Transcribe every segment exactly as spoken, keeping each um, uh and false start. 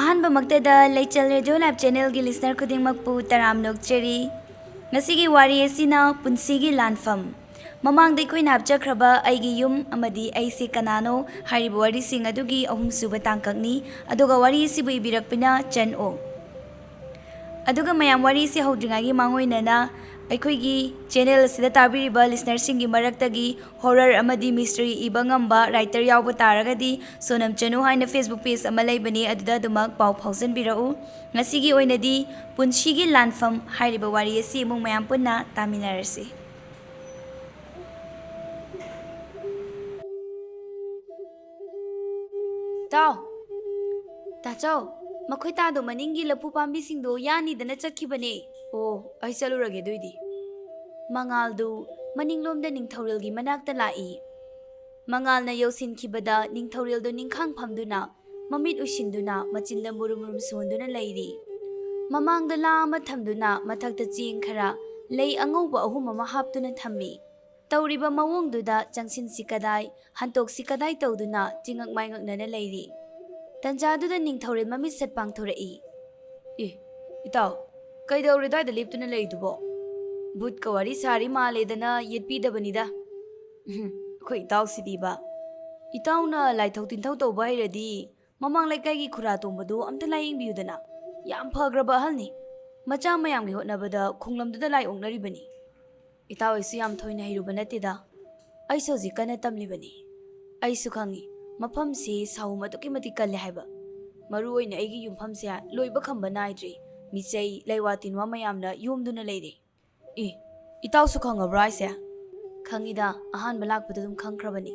ꯑꯍꯥꯟꯕꯃꯛꯇꯗ ꯂꯩꯆꯦꯜ radio live ꯆꯦꯅꯦꯜꯒꯤ listener ꯈꯨꯗꯤꯡꯃꯛꯄꯨ ꯇꯔꯥꯝ ꯅꯣꯛꯆꯔꯤ꯫ ꯉꯁꯤꯒꯤ ꯋꯥꯔꯤ ꯑꯁꯤꯅ ꯄꯨꯟꯁꯤꯒꯤ ꯂꯥꯟꯐꯝ꯫ ꯃꯃꯥꯡꯗ ꯑꯩꯈꯣꯏꯅ ꯍꯥꯞꯆꯈ꯭ꯔꯕ ꯑꯩꯒꯤ ꯌꯨꯝ ꯑꯃꯗꯤ ꯑꯩꯁꯦ ꯀꯅꯥꯅꯣ ꯍꯥꯏꯔꯤꯕ ꯋꯥꯔꯤꯁꯤꯡ ꯑꯗꯨꯒꯤ ꯑꯍꯨꯝꯁꯨꯕ ꯇꯥꯡꯀꯛꯅꯤ꯫ ꯑꯗꯨꯒ ꯋꯥꯔꯤ ꯑꯁꯤꯕꯨ ꯏꯕꯤꯔꯛꯄꯅ ꯆꯟ ꯑꯣ꯫ ꯑꯗꯨꯒ ꯃꯌꯥꯝ, ꯋꯥꯔꯤ ꯑꯁꯤ ꯍꯧꯗ꯭ꯔꯤꯉꯩꯒꯤ ꯃꯥꯡꯑꯣꯏꯅꯅ ꯑꯩꯈꯣꯏꯒꯤ ꯆꯦꯅꯦꯜ ꯑꯁꯤꯗ ꯇꯥꯕꯤꯔꯤꯕ ꯂꯤꯁꯅꯔꯁꯤꯡꯒꯤ ꯃꯔꯛꯇꯒꯤ ꯍꯣꯔꯔ ꯑꯃꯗꯤ ꯃꯤꯁꯇ꯭ꯔꯤ ꯏꯕ ꯉꯝꯕ ꯔꯥꯏꯇꯔ ꯌꯥꯎꯕ ꯇꯥꯔꯒꯗꯤ ꯁꯣꯅꯝ ꯆꯅꯨ ꯍꯥꯏꯅ Facebook ꯄꯦꯖ ꯑꯃ ꯂꯩꯕꯅꯤ, ꯑꯗꯨꯗ ꯑꯗꯨꯃꯛ ꯄꯥꯎ ꯐꯥꯎꯖꯟꯕꯤꯔꯛꯎ꯫ ꯉꯁꯤꯒꯤ ꯑꯣꯏꯅꯗꯤ ꯄꯨꯟꯁꯤꯒꯤ ꯂꯥꯟꯐꯝ ꯍꯥꯏꯔꯤꯕ ꯋꯥꯔꯤ ꯑꯁꯤ ꯑꯃꯨꯛ ꯃꯌꯥꯝ ꯄꯨꯟꯅ ꯇꯥꯃꯤꯟꯅꯔꯁꯤ꯫ ꯇꯥꯎ, ꯇꯥꯆꯧ, ꯃꯈꯣꯏ ꯇꯥꯗꯣ ꯃꯅꯤꯡꯒꯤ ꯂꯐꯨ ꯄꯥꯝꯕꯤꯁꯤꯡꯗꯣ ꯌꯥꯅꯤꯗꯅ ꯆꯠꯈꯤꯕꯅꯦ꯫ ꯑꯣ, ꯑꯩ ꯆꯠꯂꯨꯔꯒꯦ ꯑꯗꯨꯏꯗꯤ꯫ ꯃꯉꯥꯜꯗꯨ ꯃꯅꯤꯡꯂꯣꯝꯗ ꯅꯤꯡꯊꯧꯔꯦꯜꯒꯤ ꯃꯅꯥꯛꯇ ꯂꯥꯛꯏ꯫ ꯃꯉꯥꯜꯅ ꯌꯧꯁꯤꯟꯈꯤꯕꯗ ꯅꯤꯡꯊꯧꯔꯦꯜꯗꯨ ꯅꯤꯡꯈꯥꯡ ꯐꯝꯗꯨꯅ, ꯃꯃꯤꯠ ꯎꯏꯁꯤꯟꯗꯨꯅ, ꯃꯆꯤꯟꯗ ꯃꯨꯔꯨꯝ ꯃꯨꯔꯨꯝ ꯁꯣꯟꯗꯨꯅ ꯂꯩꯔꯤ꯫ ꯃꯃꯥꯡꯗ ꯂꯥ ꯑꯃ ꯊꯝꯗꯨꯅ ꯃꯊꯛꯇ ꯆꯦꯡ ꯈꯔ, ꯂꯩ ꯑꯉꯧꯕ ꯑꯍꯨꯝ ꯑꯃ ꯍꯥꯞꯇꯨꯅ ꯊꯝꯃꯤ꯫ ꯇꯧꯔꯤꯕ ꯃꯑꯣꯡꯗꯨꯗ ꯆꯪꯁꯤꯟꯁꯤ ꯀꯗꯥꯏ, ꯍꯟꯇꯣꯛꯁꯤ ꯀꯗꯥꯏ ꯇꯧꯗꯨꯅ ꯆꯤꯉꯛ ꯃꯥꯏꯉꯛꯅꯅ ꯂꯩꯔꯤ꯫ ꯇꯟꯖꯥꯗꯨꯗ ꯅꯤꯡꯊꯧꯔꯦꯜ ꯃꯃꯤꯠ ꯁꯠ ꯄꯥꯡꯊꯣꯔꯛꯏ꯫ "ꯑꯦ, ꯏꯇꯥꯎ, ꯀꯩꯗꯧꯔꯦ ꯑꯗꯨꯋꯥꯏꯗ ꯂꯦꯞꯇꯨꯅ ꯂꯩꯔꯤꯗꯨꯕꯣ? ꯚꯨꯠꯀ ꯋꯥꯔꯤ ꯁꯥꯔꯤ ꯃꯥꯜꯂꯦꯗꯅ ꯌꯦꯠꯄꯤꯗꯕꯅꯤꯗ꯫ ꯎꯝ, ꯑꯩꯈꯣꯏ ꯏꯇꯥꯎꯁꯤꯗꯤꯕ꯫ ꯏꯇꯥꯎꯅ ꯂꯥꯏꯊꯧ ꯇꯤꯟꯊꯧ ꯇꯧꯕ ꯍꯩꯔꯗꯤ ꯃꯃꯥꯡ ꯂꯩꯀꯥꯏꯒꯤ ꯈꯨꯔꯥ ꯇꯣꯝꯕꯗꯨ ꯑꯝꯇ ꯂꯥꯌꯦꯡꯕꯤꯌꯨꯗꯅ꯫ ꯌꯥꯝ ꯐꯈ꯭ꯔꯕ ꯑꯍꯜꯅꯤ꯫ ꯃꯆꯥ ꯃꯌꯥꯝꯒꯤ ꯍꯣꯠꯅꯕꯗ ꯈꯨꯡꯂꯝꯗꯨꯗ ꯂꯥꯏ ꯑꯣꯛꯅꯔꯤꯕꯅꯤ꯫" "ꯏꯇꯥꯎ, ꯑꯩꯁꯨ ꯌꯥꯝ ꯊꯣꯏꯅ ꯍꯩꯔꯨꯕ ꯅꯠꯇꯦꯗ꯫ ꯑꯩꯁꯨ ꯍꯧꯖꯤꯛ ꯀꯟꯅ ꯇꯝꯂꯤꯕꯅꯤ꯫ ꯑꯩꯁꯨ ꯈꯪꯏ, ꯃꯐꯝꯁꯤ ꯁꯥꯍꯨꯝ ꯑꯗꯨꯛꯀꯤ ꯃꯇꯤꯛ ꯀꯜꯂꯦ ꯍꯥꯏꯕ꯫ ꯃꯔꯨ ꯑꯣꯏꯅ ꯑꯩꯒꯤ ꯌꯨꯝꯐꯝꯁꯦ ꯂꯣꯏꯕ ꯈꯝꯕ ꯅꯥꯏꯗ꯭ꯔꯤ꯫ ꯃꯤꯆꯩ, ꯂꯩꯋꯥ ꯇꯤꯟꯋꯥ ꯃꯌꯥꯝꯅ ꯌꯣꯝꯗꯨꯅ ꯂꯩꯔꯦ꯫" "ꯑꯦ, ꯏꯇꯥꯎꯁꯨ ꯈꯪꯉꯕ꯭ꯔꯥ ꯍꯥꯏꯁꯦ?" "ꯈꯪꯉꯤꯗ, ꯑꯍꯥꯟꯕ ꯂꯥꯛꯄꯗ ꯑꯗꯨꯝ ꯈꯪꯈ꯭ꯔꯕꯅꯤ꯫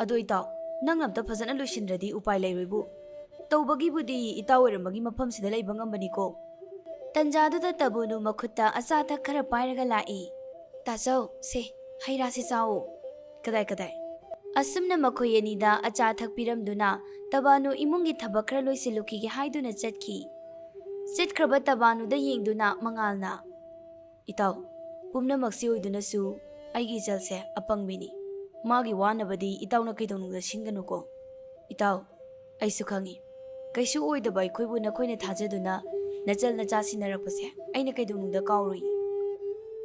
ꯑꯗꯣ ꯏꯇꯥꯎ, ꯅꯪꯅ ꯑꯝꯇ ꯐꯖꯅ ꯂꯣꯏꯁꯤꯟꯗ꯭ꯔꯗꯤ ꯎꯄꯥꯏ ꯂꯩꯔꯣꯏꯕꯨ꯫ ꯇꯧꯕꯒꯤꯕꯨꯗꯤ ꯏꯇꯥꯎ ꯑꯣꯏꯔꯝꯕꯒꯤ ꯃꯐꯝꯁꯤꯗ ꯂꯩꯕ ꯉꯝꯕꯅꯤꯀꯣ꯫" ꯇꯟꯖꯥꯗꯨꯗ ꯇꯕꯨꯅꯨ ꯃꯈꯨꯠꯇ ꯑꯆꯥ ꯑꯊꯛ ꯈꯔ ꯄꯥꯏꯔꯒ ꯂꯥꯛꯏ꯫ "ꯇꯥꯆꯧ, ꯁꯦ, ꯍꯩ ꯔꯥꯁꯤ ꯆꯥꯎꯑꯣ꯫" "ꯀꯗꯥꯏ, ꯀꯗꯥꯏ?" ꯑꯁꯨꯝꯅ ꯃꯈꯣꯏ ꯑꯅꯤꯗ ꯑꯆꯥ ꯑꯊꯛ ꯄꯤꯔꯝꯗꯨꯅ ꯇꯕꯥꯅꯨ ꯏꯃꯨꯡꯒꯤ ꯊꯕꯛ ꯈꯔ ꯂꯣꯏꯁꯤꯜꯂꯨꯈꯤꯒꯦ ꯍꯥꯏꯗꯨꯅ ꯆꯠꯈꯤ꯫ ꯆꯠꯈ꯭ꯔꯕ ꯇꯕꯥꯅꯨꯗ ꯌꯦꯡꯗꯨꯅ ꯃꯉꯥꯜꯅ, "ꯏꯇꯥꯎ, ꯄꯨꯝꯅꯃꯛꯁꯤ ꯑꯣꯏꯗꯨꯅꯁꯨ ꯑꯩꯒꯤ ꯏꯆꯜꯁꯦ ꯑꯄꯪꯕꯤꯅꯤ꯫ ꯃꯥꯒꯤ ꯋꯥꯅꯕꯗꯤ ꯏꯇꯥꯎꯅ ꯀꯩꯗꯧꯅꯨꯡꯗ ꯁꯤꯟꯒꯅꯨꯀꯣ꯫ ꯏꯇꯥꯎ, ꯑꯩꯁꯨ ꯈꯪꯏ꯫ ꯀꯩꯁꯨ ꯑꯣꯏꯗꯕ ꯑꯩꯈꯣꯏꯕꯨ ꯅꯈꯣꯏꯅ ꯊꯥꯖꯗꯨꯅ ꯅꯆꯜ ꯅꯆꯥ ꯁꯤꯟꯅꯔꯛꯄꯁꯦ ꯑꯩꯅ ꯀꯩꯗꯧꯅꯨꯡꯗ ꯀꯥꯎꯔꯣꯏ꯫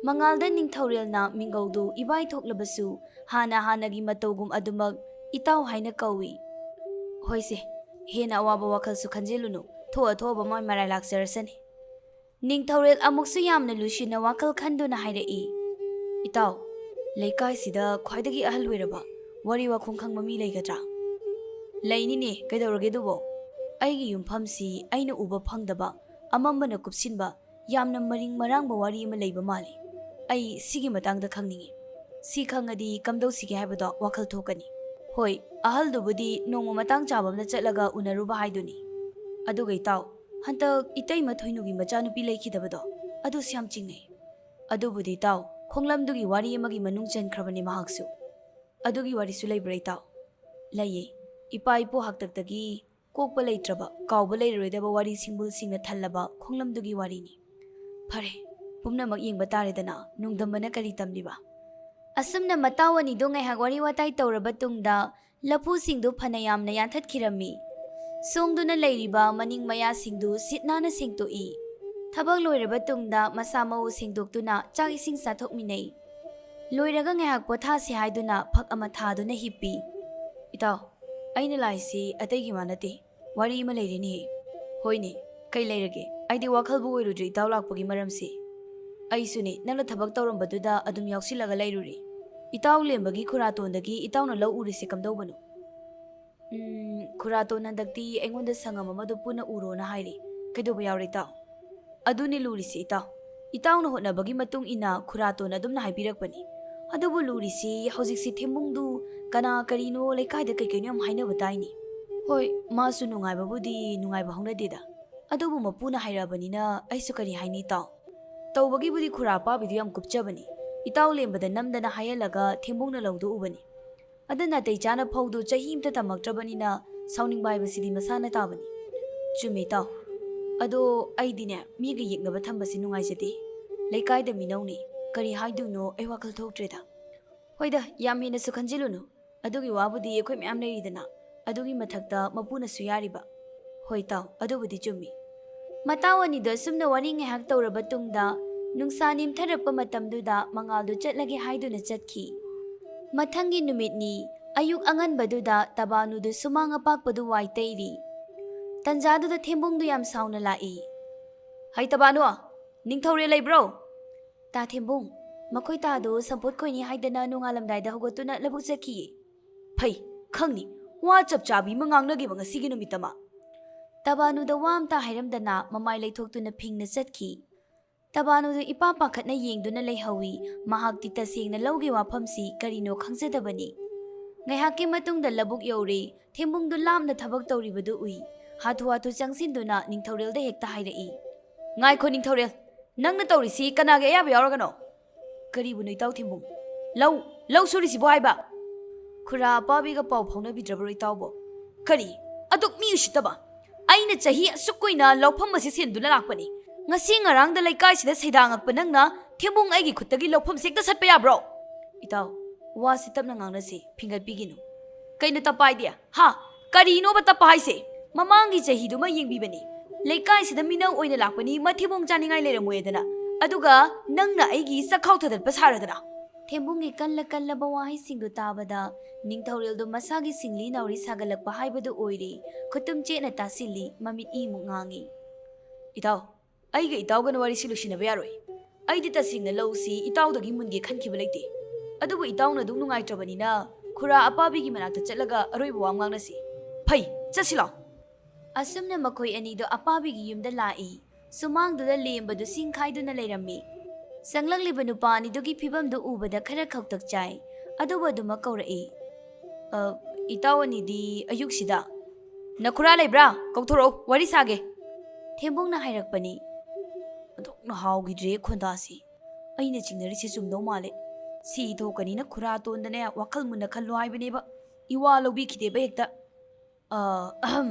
ꯃꯉꯥꯜꯗ ꯅꯤꯡꯊꯧꯔꯦꯜꯅ ꯃꯤꯡꯒꯧꯗꯨ ꯏꯕꯥꯏ ꯊꯣꯛꯂꯕꯁꯨ ꯍꯥꯟꯅ ꯍꯥꯟꯅꯒꯤ ꯃꯇꯧꯒꯨꯝ ꯑꯗꯨꯃꯛ ꯏꯇꯥꯎ ꯍꯥꯏꯅ ꯀꯧꯏ꯫ ꯍꯣꯏꯁꯦ, ꯍꯦꯟꯅ ꯑꯋꯥꯕ ꯋꯥꯈꯜꯁꯨ ꯈꯟꯖꯤꯜꯂꯨꯅꯨ, ꯊꯣꯛꯑ ꯊꯣꯛꯑꯕ ꯃꯣꯏ ꯃꯔꯥꯏ ꯂꯥꯛꯆꯔꯁꯅꯤ꯫ ꯅꯤꯡꯊꯧꯔꯦꯜ ꯑꯃꯨꯛꯁꯨ ꯌꯥꯝꯅ ꯂꯨꯁꯤꯟꯅ ꯋꯥꯈꯜ ꯈꯟꯗꯨꯅ ꯍꯥꯏꯔꯛꯏ, "ꯏꯇꯥꯎ, ꯂꯩꯀꯥꯏꯁꯤꯗ ꯈ꯭ꯋꯥꯏꯗꯒꯤ ꯑꯍꯜ ꯑꯣꯏꯔꯕ ꯋꯥꯔꯤ ꯋꯥꯈꯣꯡ ꯈꯪꯕ ꯃꯤ ꯂꯩꯒꯗ꯭ꯔꯥ?" "ꯂꯩꯅꯤꯅꯦ, ꯀꯩꯗꯧꯔꯒꯦ ꯑꯗꯨꯕꯣ? ꯑꯩꯒꯤ ꯌꯨꯝꯐꯝꯁꯤ ꯑꯩꯅ ꯎꯕ ꯐꯪꯗꯕ, ꯑꯃꯝꯕꯅ ꯀꯨꯞꯁꯤꯟꯕ, ꯌꯥꯝꯅ ꯃꯔꯤꯡ ꯃꯔꯥꯡꯕ ꯋꯥꯔꯤ ꯑꯃ ꯂꯩꯕ ꯃꯥꯜꯂꯤ꯫ ꯑꯩ ꯁꯤꯒꯤ ꯃꯇꯥꯡꯗ ꯈꯪꯅꯤꯡꯏ꯫ ꯁꯤ ꯈꯪꯉꯗꯤ ꯀꯝꯗꯧꯁꯤꯒꯦ ꯍꯥꯏꯕꯗꯣ ꯋꯥꯈꯜ ꯊꯣꯛꯀꯅꯤ꯫ ꯍꯣꯏ, ꯑꯍꯜꯗꯨꯕꯨꯗꯤ ꯅꯣꯡꯃ ꯃꯇꯥꯡ ꯆꯥꯕ ꯑꯃꯗ ꯆꯠꯂꯒ ꯎꯅꯔꯨꯕ ꯍꯥꯏꯗꯨꯅꯤ꯫ ꯑꯗꯨꯒ ꯏꯇꯥꯎ, ꯍꯟꯗꯛ ꯏꯇꯩꯃ ꯊꯣꯏꯅꯨꯒꯤ ꯃꯆꯥꯅꯨꯄꯤ ꯂꯩꯈꯤꯗꯕꯗꯣ, ꯑꯗꯨꯁꯨ ꯌꯥꯝ ꯆꯤꯡꯅꯩ꯫ ꯑꯗꯨꯕꯨꯗꯤ ꯏꯇꯥꯎ, ꯈꯣꯡꯂꯝꯗꯨꯒꯤ ꯋꯥꯔꯤ ꯑꯃꯒꯤ ꯃꯅꯨꯡ ꯆꯟꯈ꯭ꯔꯕꯅꯤ ꯃꯍꯥꯛꯁꯨ꯫ ꯑꯗꯨꯒꯤ ꯋꯥꯔꯤꯁꯨ ꯂꯩꯕ꯭ꯔꯥ ꯏꯇꯥꯎ?" "ꯂꯩꯌꯦ꯫ ꯏꯄꯥ ꯏꯄꯨ ꯍꯥꯛꯇꯛꯇꯒꯤ ꯀꯣꯛꯄ ꯂꯩꯇ꯭ꯔꯕ, ꯀꯥꯎꯕ ꯂꯩꯔꯔꯣꯏꯗꯕ ꯋꯥꯔꯤ ꯁꯤꯡꯕꯨꯜꯁꯤꯡꯅ ꯊꯜꯂꯕ ꯈꯣꯡꯂꯝꯗꯨꯒꯤ ꯋꯥꯔꯤꯅꯤ꯫ ꯐꯔꯦ, ꯄꯨꯝꯅꯃꯛ ꯌꯦꯡꯕ ꯇꯥꯔꯦꯗꯅ, ꯅꯣꯡꯗꯝꯕꯅ ꯀꯔꯤ ꯇꯝꯂꯤꯕ?" ꯑꯁꯨꯝꯅ ꯃꯇꯥꯎ ꯑꯅꯤꯗꯣ ꯉꯥꯏꯍꯥꯛ ꯋꯥꯔꯤ ꯋꯥꯇꯥꯏ ꯇꯧꯔꯕ ꯇꯨꯡꯗ, ꯂꯐꯨꯁꯤꯡꯗꯨ ꯐꯅ ꯌꯥꯝꯅ ꯌꯥꯟꯊꯠꯈꯤꯔꯝꯃꯤ꯫ ꯁꯣꯡꯗꯨꯅ ꯂꯩꯔꯤꯕ ꯃꯅꯤꯡ ꯃꯌꯥꯁꯤꯡꯗꯨ ꯁꯤꯠ ꯅꯥꯟꯅ ꯁꯦꯡꯇꯣꯛꯏ꯫ ꯊꯕꯛ ꯂꯣꯏꯔꯕ ꯇꯨꯡꯗ ꯃꯁꯥ ꯃꯎ ꯁꯦꯡꯗꯣꯛꯇꯨꯅ ꯆꯥꯛ ꯏꯁꯤꯡ ꯆꯥꯊꯣꯛꯃꯤꯟꯅꯩ꯫ ꯂꯣꯏꯔꯒ ꯉꯥꯏꯍꯥꯛ ꯄꯣꯊꯥꯁꯤ ꯍꯥꯏꯗꯨꯅ ꯐꯛ ꯑꯃ ꯊꯥꯗꯨꯅ ꯍꯤꯞꯄꯤ꯫ "ꯏꯇꯥꯎ, ꯑꯩꯅ ꯂꯥꯛꯏꯁꯤ ꯑꯇꯩꯒꯤ ꯋꯥ ꯅꯠꯇꯦ꯫ ꯋꯥꯔꯤ ꯑꯃ ꯂꯩꯔꯤꯅꯦ꯫" "ꯍꯣꯏꯅꯦ, ꯀꯩ ꯂꯩꯔꯒꯦ? ꯑꯩꯗꯤ ꯋꯥꯈꯜꯕꯨ ꯑꯣꯏꯔꯨꯗ꯭ꯔꯦ ꯏꯇꯥꯎ ꯂꯥꯛꯄꯒꯤ ꯃꯔꯝꯁꯤ꯫ ꯑꯩꯁꯨꯅꯦ, ꯅꯪꯅ ꯊꯕꯛ ꯇꯧꯔꯝꯕꯗꯨꯗ ꯑꯗꯨꯝ ꯌꯥꯎꯁꯤꯜꯂꯒ ꯂꯩꯔꯨꯔꯦ꯫ ꯏꯇꯥꯎ ꯂꯦꯝꯕꯒꯤ ꯈꯨꯔꯥꯇꯣꯟꯗꯒꯤ ꯏꯇꯥꯎꯅ ꯂꯧ ꯎꯔꯤꯁꯦ ꯀꯝꯗꯧꯕꯅꯣ?" "ꯎꯝ, ꯈꯨꯔꯥꯇꯣꯟ ꯍꯟꯗꯛꯇꯤ ꯑꯩꯉꯣꯟꯗ ꯁꯪꯉꯝ ꯑꯃꯗꯣ ꯄꯨꯟꯅ ꯎꯔꯣꯅ ꯍꯥꯏꯔꯤ꯫ ꯀꯩꯗꯧꯕ ꯌꯥꯎꯔꯦ ꯏꯇꯥꯎ?" "ꯑꯗꯨꯅꯤ ꯂꯨꯔꯤꯁꯤ ꯏꯇꯥꯎ꯫ ꯏꯇꯥꯎꯅ ꯍꯣꯠꯅꯕꯒꯤ ꯃꯇꯨꯡ ꯏꯟꯅ ꯈꯨꯔꯥꯇꯣꯟ ꯑꯗꯨꯝꯅ ꯍꯥꯏꯕꯤꯔꯛꯄꯅꯤ꯫ ꯑꯗꯨꯕꯨ ꯂꯨꯔꯤꯁꯤ ꯍꯧꯖꯤꯛꯁꯤ ꯊꯦꯝꯕꯨꯡꯗꯨ ꯀꯅꯥ ꯀꯔꯤꯅꯣ ꯂꯩꯀꯥꯏꯗ ꯀꯩꯀꯩꯅꯣ ꯌꯥꯝ ꯍꯥꯏꯅꯕ ꯇꯥꯏꯅꯤ꯫ ꯍꯣꯏ, ꯃꯥꯁꯨ ꯅꯨꯡꯉꯥꯏꯕꯕꯨꯗꯤ ꯅꯨꯡꯉꯥꯏꯕ ꯍꯧꯅꯗꯦꯗ꯫ ꯑꯗꯨꯕꯨ ꯃꯄꯨꯅ ꯍꯥꯏꯔꯛꯑꯕꯅꯤꯅ ꯑꯩꯁꯨ ꯀꯔꯤ ꯍꯥꯏꯅꯤ ꯏꯇꯥꯎ? ꯇꯧꯕꯒꯤꯕꯨꯗꯤ ꯈꯨꯔꯥ ꯑꯄꯥꯕꯤꯗꯨ ꯌꯥꯝ ꯀꯨꯞꯆꯕꯅꯤ꯫ ꯏꯇꯥꯎ ꯂꯦꯝꯕꯗ ꯅꯝꯗꯅ ꯍꯥꯏꯍꯜꯂꯒ ꯊꯦꯝꯕꯨꯡꯅ ꯂꯧꯗꯨ ꯎꯕꯅꯤ꯫ ꯑꯗꯨ ꯅꯥꯇꯩ ꯆꯥꯅ ꯐꯧꯗꯨ ꯆꯍꯤ ꯑꯃꯇ ꯇꯝꯃꯛꯇ꯭ꯔꯕꯅꯤꯅ ꯁꯥꯎꯅꯤꯡꯕ ꯍꯥꯏꯕꯁꯤꯗꯤ ꯃꯁꯥꯅ ꯇꯥꯕꯅꯤ꯫" "ꯆꯨꯝꯃꯤ ꯏꯇꯥꯎ꯫ ꯑꯗꯣ ꯑꯩꯗꯤꯅꯦ, ꯃꯤꯒ ꯌꯦꯛꯅꯕ ꯊꯝꯕꯁꯤ ꯅꯨꯡꯉꯥꯏꯖꯗꯦ꯫ ꯂꯩꯀꯥꯏꯗ ꯃꯤꯅꯧꯅꯤ꯫ ꯀꯔꯤ ꯍꯥꯏꯗꯣꯏꯅꯣ ꯑꯩ ꯋꯥꯈꯜ ꯊꯣꯛꯇ꯭ꯔꯦꯗ꯫" "ꯍꯣꯏꯗ, ꯌꯥꯝ ꯍꯦꯟꯅꯁꯨ ꯈꯟꯖꯤꯜꯂꯨꯅꯨ꯫ ꯑꯗꯨꯒꯤ ꯋꯥꯕꯨꯗꯤ ꯑꯩꯈꯣꯏ ꯃꯌꯥꯝ ꯂꯩꯔꯤꯗꯅ꯫ ꯑꯗꯨꯒꯤ ꯃꯊꯛꯇ ꯃꯄꯨꯅꯁꯨ ꯌꯥꯔꯤꯕ꯫ "ꯍꯣꯏ ꯏꯇꯥꯎ, ꯑꯗꯨꯕꯨꯗꯤ ꯆꯨꯝꯃꯤ꯫" ꯃꯇꯥꯎ ꯑꯅꯤꯗꯣ ꯑꯁꯨꯝꯅ ꯋꯥꯔꯤ ꯉꯥꯏꯍꯥꯛ ꯇꯧꯔꯕ ꯇꯨꯡꯗ, ꯅꯨꯡꯁꯥ ꯅꯦꯝꯊꯔꯛꯄ ꯃꯇꯝꯗꯨꯗ ꯃꯉꯥꯜꯗꯨ ꯆꯠꯂꯒꯦ ꯍꯥꯏꯗꯨꯅ ꯆꯠꯈꯤ꯫ ꯃꯊꯪꯒꯤ ꯅꯨꯃꯤꯠꯅꯤ꯫ ꯑꯌꯨꯛ ꯑꯉꯟꯕꯗꯨꯗ ꯇꯕꯥꯅꯨꯗꯨ ꯁꯨꯃꯥꯡ ꯑꯄꯥꯛꯄꯗꯨ ꯋꯥꯏ ꯇꯩꯔꯤ꯫ ꯇꯟꯖꯥꯗꯨꯗ ꯊꯦꯝꯕꯨꯡꯗꯨ ꯌꯥꯝ ꯁꯥꯎꯅ ꯂꯥꯛꯏ꯫ "ꯍꯩ ꯇꯕꯥꯅꯨ, ꯅꯤꯡꯊꯧꯔꯦꯜ ꯂꯩꯕ꯭ꯔꯣ?" "ꯇꯥ ꯊꯦꯝꯕꯨꯡ, ꯃꯈꯣꯏ ꯇꯥꯗꯨ ꯁꯝꯄꯣꯠ ꯈꯣꯏꯅꯤ ꯍꯥꯏꯗꯅ ꯅꯣꯡꯉꯥꯜꯂꯝꯗꯥꯏꯗ ꯍꯧꯒꯠꯇꯨꯅ ꯂꯧꯕꯨꯛ ꯆꯠꯈꯤꯌꯦ꯫" "ꯐꯩ, ꯈꯪꯅꯤ, ꯋꯥ ꯆꯞ ꯆꯥꯕꯤ ꯑꯃ ꯉꯥꯡꯅꯒꯦꯕ ꯉꯁꯤꯒꯤ ꯅꯨꯃꯤꯠꯇꯃ꯫" ꯇꯕꯥꯅꯨꯗ ꯋꯥ ꯑꯝꯇ ꯍꯥꯏꯔꯝꯗꯅ ꯃꯃꯥꯏ ꯂꯩꯊꯣꯛꯇꯨꯅ ꯐꯤꯡꯅ ꯆꯠꯈꯤ꯫ ꯇꯕꯥꯅꯨꯗꯨ ꯏꯄꯥ ꯄꯥꯈꯠꯅ ꯌꯦꯡꯗꯨꯅ ꯂꯩꯍꯧꯏ꯫ ꯃꯍꯥꯛꯇꯤ ꯇꯁꯦꯡꯅ ꯂꯧꯒꯤ ꯋꯥꯐꯝꯁꯤ ꯀꯔꯤꯅꯣ ꯈꯪꯖꯗꯕꯅꯤ꯫ ꯉꯥꯏꯍꯥꯛꯀꯤ ꯃꯇꯨꯡꯗ ꯂꯧꯕꯨꯛ ꯌꯧꯔꯦ꯫ ꯊꯦꯝꯕꯨꯡꯗꯨ ꯂꯥꯞꯅ ꯊꯕꯛ ꯇꯧꯔꯤꯕꯗꯨ ꯎꯏ꯫ ꯍꯥꯊꯨ ꯍꯥꯊꯨ ꯆꯪꯁꯤꯟꯗꯨꯅ ꯅꯤꯡꯊꯧꯔꯦꯜꯗ ꯍꯦꯛꯇ ꯍꯥꯏꯔꯛꯏ꯫ "ꯉꯥꯏꯈꯣ ꯅꯤꯡꯊꯧꯔꯦꯜ, ꯅꯪꯅ ꯇꯧꯔꯤꯁꯤ ꯀꯅꯥꯒꯤ ꯑꯌꯥꯕ ꯌꯥꯎꯔꯒꯅꯣ?" "ꯀꯔꯤꯕꯨꯅꯣ ꯏꯇꯥꯎ ꯊꯦꯝꯕꯨꯡ? ꯂꯧ, ꯂꯧ ꯁꯨꯔꯤꯁꯤꯕꯨ ꯍꯥꯏꯕ?" "ꯈꯨꯔꯥ ꯑꯄꯥꯕꯤꯒ ꯄꯥꯎ ꯐꯥꯎꯅꯕꯤꯗ꯭ꯔꯕ꯭ꯔꯣ ꯏꯇꯥꯎꯕꯣ?" "ꯀꯔꯤ? ꯑꯗꯨꯛ ꯃꯤ ꯎꯁꯤꯠꯇꯕ? ꯑꯩꯅ ꯆꯍꯤ ꯑꯁꯨꯛ ꯀꯨꯏꯅ ꯂꯧꯐꯝ ꯑꯁꯤ ꯁꯦꯟꯗꯨꯅ ꯂꯥꯛꯄꯅꯤ꯫ ꯉꯁꯤ ꯉꯔꯥꯡꯗ ꯂꯩꯀꯥꯏꯁꯤꯗ ꯁꯩꯗꯥꯡꯉꯛꯄ ꯅꯪꯅ ꯊꯦꯝꯕꯨꯡ ꯑꯩꯒꯤ ꯈꯨꯠꯇꯒꯤ ꯂꯧꯐꯝꯁꯦ ꯍꯦꯛꯇ ꯁꯠꯄ ꯌꯥꯕ꯭ꯔꯣ?" "ꯏꯇꯥꯎ, ꯋꯥꯁꯤ ꯇꯞꯅ ꯉꯥꯡꯅꯁꯤ, ꯐꯤꯡꯒꯠꯄꯤꯒꯤꯅꯨ꯫" "ꯀꯩꯅꯣ ꯇꯞꯄ ꯍꯥꯏꯗꯤ? ꯍꯥ? ꯀꯔꯤꯅꯣꯕ ꯇꯞꯄ ꯍꯥꯏꯁꯦ? ꯃꯃꯥꯡꯒꯤ ꯆꯍꯤꯗꯨꯃ ꯌꯦꯡꯕꯤꯕꯅꯤ꯫ ꯂꯩꯀꯥꯏꯁꯤꯗ ꯃꯤꯅꯧ ꯑꯣꯏꯅ ꯂꯥꯛꯄꯅꯤ, ꯃꯊꯤꯕꯣꯡ ꯆꯥꯅꯤꯡꯉꯥꯏ ꯂꯩꯔꯝꯃꯣꯏꯗꯅ꯫ ꯑꯗꯨꯒ ꯅꯪꯅ ꯑꯩꯒꯤ ꯆꯈꯥꯎ ꯊꯗꯠꯄ ꯁꯥꯔꯗꯅ?" ꯊꯦꯝꯕꯨꯡꯒꯤ ꯀꯜꯂ ꯀꯜꯂꯕ ꯋꯥꯍꯩꯁꯤꯡꯗꯨ ꯇꯥꯕꯗ ꯅꯤꯡꯊꯧꯔꯦꯜꯗꯨ ꯃꯁꯥꯒꯤ ꯁꯤꯡꯂꯤ ꯅꯥꯎꯔꯤ ꯁꯥꯒꯠꯂꯛꯄ ꯍꯥꯏꯕꯗꯨ ꯑꯣꯏꯔꯦ꯫ ꯈꯨꯇꯨꯝ ꯆꯦꯠꯅ ꯇꯥꯁꯤꯜꯂꯤ, ꯃꯃꯤꯠ ꯏꯃꯨꯛ ꯉꯥꯡꯉꯤ꯫ "ꯏꯇꯥꯎ, ꯑꯩꯒ ꯏꯇꯥꯎꯒꯅ ꯋꯥꯔꯤꯁꯤ ꯂꯣꯏꯁꯤꯟꯅꯕ ꯌꯥꯔꯣꯏ꯫ ꯑꯩꯗꯤ ꯇꯁꯦꯡꯅ ꯂꯧꯁꯤ ꯏꯇꯥꯎꯗꯒꯤ ꯃꯨꯟꯒꯦ ꯈꯟꯈꯤꯕ ꯂꯩꯇꯦ꯫ ꯑꯗꯨꯕꯨ ꯏꯇꯥꯎꯅ ꯑꯗꯨꯝ ꯅꯨꯡꯉꯥꯏꯇ꯭ꯔꯕꯅꯤꯅ ꯈꯨꯔꯥ ꯑꯄꯥꯕꯤꯒꯤ ꯃꯅꯥꯛꯇ ꯆꯠꯂꯒ ꯑꯔꯣꯏꯕ ꯋꯥ ꯉꯥꯡꯅꯁꯤ꯫ ꯐꯩ, ꯆꯠꯁꯤ ꯂꯥꯎ꯫" ꯑꯁꯨꯝꯅ ꯃꯈꯣꯏ ꯑꯅꯤꯗꯨ ꯑꯄꯥꯕꯤꯒꯤ ꯌꯨꯝꯗ ꯂꯥꯛꯏ꯫ ꯁꯨꯃꯥꯡꯗꯨꯗ ꯂꯦꯝꯕꯗꯨ ꯁꯤꯡ ꯈꯥꯏꯗꯨꯅ ꯂꯩꯔꯝꯃꯤ꯫ ꯆꯪꯂꯛꯂꯤꯕ ꯅꯨꯄꯥ ꯑꯅꯤꯗꯨꯒꯤ ꯐꯤꯕꯝꯗꯨ ꯎꯕꯗ ꯈꯔ ꯈꯧꯇꯛ ꯆꯥꯏ꯫ ꯑꯗꯨꯕꯨ ꯑꯗꯨꯃꯛ ꯀꯧꯔꯛꯏ꯫ "ꯑ, ꯏꯇꯥꯎ ꯑꯅꯤꯗꯤ ꯑꯌꯨꯛꯁꯤꯗ?" "ꯅꯈꯨꯔꯥ ꯂꯩꯕ꯭ꯔꯥ? ꯀꯧꯊꯣꯔꯛꯎ, ꯋꯥꯔꯤ ꯁꯥꯒꯦ꯫" ꯊꯦꯝꯕꯨꯡꯅ ꯍꯥꯏꯔꯛꯄꯅꯤ꯫ ꯑꯣꯟꯊꯣꯛꯅ ꯍꯥꯎꯈꯤꯗ꯭ꯔꯦ ꯈꯣꯟꯗꯥꯁꯤ꯫ ꯑꯩꯅ ꯆꯤꯡꯅꯔꯤꯁꯦ ꯆꯨꯝꯗꯧ ꯃꯥꯜꯂꯦ꯫ ꯁꯤ ꯊꯣꯛꯀꯅꯤꯅ ꯈꯨꯔꯥ ꯇꯣꯟꯗꯅꯦ ꯋꯥꯈꯜ ꯃꯨꯟꯅ ꯈꯜꯂꯣ ꯍꯥꯏꯕꯅꯦꯕ꯫ ꯏꯋꯥ ꯂꯧꯕꯤꯈꯤꯗꯦꯕ ꯍꯦꯛꯇ꯫ ꯑ, ꯑꯍꯝ,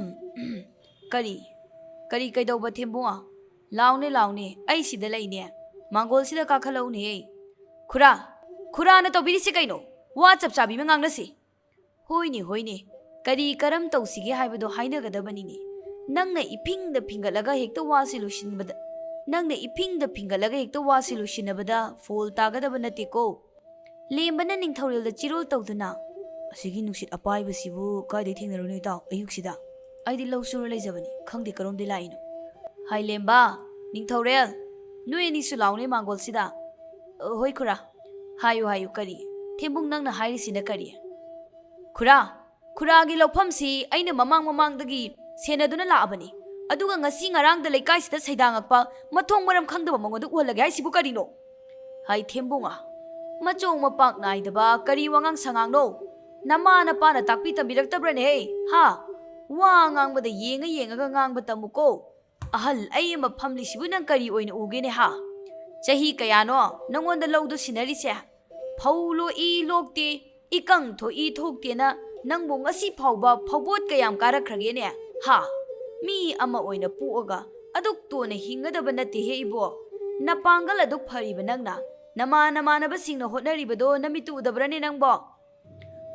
ꯀꯔꯤ? ꯀꯔꯤ ꯀꯩꯗꯧꯕ ꯊꯦꯝꯕꯨꯡ? ꯂꯥꯎꯅꯦ, ꯂꯥꯎꯅꯦ, ꯑꯩ ꯁꯤꯗ ꯂꯩꯅꯦ꯫ ꯃꯥꯡꯒꯣꯜꯁꯤꯗ ꯀꯥꯈꯠꯂꯛꯎꯅꯦ꯫ ꯈꯨꯔꯥ, ꯈꯨꯔꯥꯅ ꯇꯧꯕꯤꯔꯤꯁꯤ ꯀꯩꯅꯣ? ꯋꯥ ꯆꯞ ꯆꯥꯕꯤ ꯑꯃ ꯉꯥꯡꯅꯁꯤ꯫ ꯍꯣꯏꯅꯦ, ꯍꯣꯏꯅꯦ, ꯀꯔꯤ ꯀꯔꯝ ꯇꯧꯁꯤꯒꯦ ꯍꯥꯏꯕꯗꯣ ꯍꯥꯏꯅꯒꯗꯕꯅꯤꯅꯦ꯫ ꯅꯪꯅ ꯏꯐꯤꯡꯗ ꯐꯤꯡꯒꯠꯂꯒ ꯍꯦꯛꯇ ꯋꯥꯁꯤ ꯂꯣꯏꯁꯤꯟꯕꯗ, ꯅꯪꯅ ꯏꯐꯤꯡꯗ ꯐꯤꯡꯒꯠꯂꯒ ꯍꯦꯛꯇ ꯋꯥꯁꯤ ꯂꯣꯏꯁꯤꯟꯅꯕꯗ ꯐꯣꯜ ꯇꯥꯒꯗꯕ ꯅꯠꯇꯦꯀꯣ꯫ ꯂꯦꯝꯕꯅ ꯅꯤꯡꯊꯧꯔꯦꯜꯗ ꯆꯤꯔꯣꯜ ꯇꯧꯗꯨꯅ, "ꯑꯁꯤꯒꯤ ꯅꯨꯡꯁꯤꯠ ꯑꯄꯥꯏꯕꯁꯤꯕꯨ ꯀꯥꯏꯗꯩ ꯊꯦꯡꯅꯔꯨꯅꯤ ꯏꯇꯥꯎ, ꯑꯌꯨꯛꯁꯤꯗ? ꯑꯩꯗꯤ ꯂꯧ ꯁꯨꯔ ꯂꯩꯖꯕꯅꯤ, ꯈꯪꯗꯦ ꯀꯔꯣꯝꯗꯩ ꯂꯥꯛꯏꯅꯣ꯫ ꯍꯥꯏ ꯂꯦꯝꯕ, ꯅꯤꯡꯊꯧꯔꯦꯜ, ꯅꯣꯏ ꯑꯅꯤꯁꯨ ꯂꯥꯎꯅꯦ ꯃꯥꯡꯒꯣꯜꯁꯤꯗ꯫" "ꯍꯣꯏ ꯈꯨꯔꯥ꯫" "ꯍꯥꯏꯌꯨ ꯍꯥꯏꯌꯨ, ꯀꯔꯤ? ꯊꯦꯝꯕꯨꯡ, ꯅꯪꯅ ꯍꯥꯏꯔꯤꯁꯤꯅ ꯀꯔꯤ?" "ꯈꯨꯔꯥ, ꯈꯨꯔꯥꯒꯤ ꯂꯧꯐꯝꯁꯤ ꯑꯩꯅ ꯃꯃꯥꯡ ꯃꯃꯥꯡꯗꯒꯤ ꯁꯦꯟꯅꯗꯨꯅ ꯂꯥꯛꯑꯕꯅꯤ꯫ ꯑꯗꯨꯒ ꯉꯁꯤ ꯉꯔꯥꯡꯗ ꯂꯩꯀꯥꯏꯁꯤꯗ ꯁꯩꯗꯥꯡꯉꯛꯄ ꯃꯊꯣꯡ ꯃꯔꯝ ꯈꯪꯗꯕ ꯃꯉꯣꯟꯗ ꯎꯍꯜꯂꯒꯦ ꯍꯥꯏꯁꯤꯕꯨ ꯀꯔꯤꯅꯣ?" "ꯍꯥꯏ ꯊꯦꯝꯕꯨꯡ, ꯃꯆꯣꯡ ꯃꯄꯥꯛ ꯅꯥꯏꯗꯕ ꯀꯔꯤ ꯋꯥꯉꯥꯡ ꯁꯉꯥꯡꯅꯣ? ꯅꯃꯥ ꯅꯄꯥꯅ ꯇꯥꯛꯄꯤ ꯇꯝꯕꯤꯔꯛꯇꯕ꯭ꯔꯅꯦꯍꯦ? ꯍꯥ? ꯋꯥ ꯉꯥꯡꯕꯗ ꯌꯦꯡꯉ ꯌꯦꯡꯉꯒ ꯉꯥꯡꯕ ꯇꯝꯃꯨꯀꯣ꯫ ꯑꯍꯜ ꯑꯩ ꯑꯃ ꯐꯝꯂꯤꯁꯤꯕꯨ ꯅꯪ ꯀꯔꯤ ꯑꯣꯏꯅ ꯎꯒꯦꯅꯦ ꯍꯥ? ꯆꯍꯤ ꯀꯌꯥꯅꯣ ꯅꯪꯉꯣꯟꯗ ꯂꯧꯗꯨ ꯁꯤꯟꯅꯔꯤꯁꯦ? ꯐꯧ ꯂꯣꯛꯏ ꯂꯣꯛꯇꯦ, ꯏꯀꯪ ꯊꯣꯛꯏ ꯊꯣꯛꯇꯦꯅ ꯅꯪꯕꯨ ꯉꯁꯤ ꯐꯥꯎꯕ ꯐꯧꯕꯣꯠ ꯀꯌꯥꯝ ꯀꯥꯔꯛꯈ꯭ꯔꯒꯦꯅꯦ ꯍꯥ? ꯃꯤ ꯑꯃ ꯑꯣꯏꯅ ꯄꯣꯛꯑꯒ ꯑꯗꯨꯛ ꯇꯣꯟꯅ ꯍꯤꯡꯒꯗꯕ ꯅꯠꯇꯦꯍꯦ ꯏꯕꯣ꯫ ꯅꯄꯥꯡꯒꯜ ꯑꯗꯨꯛ ꯐꯔꯤꯕ ꯅꯪꯅ ꯅꯃꯥ ꯅꯃꯥꯟꯅꯕꯁꯤꯡꯅ ꯍꯣꯠꯅꯔꯤꯕꯗꯣ ꯅꯃꯤꯠꯇꯨ ꯎꯗꯕ꯭ꯔꯅꯦ ꯅꯪꯕꯣ?"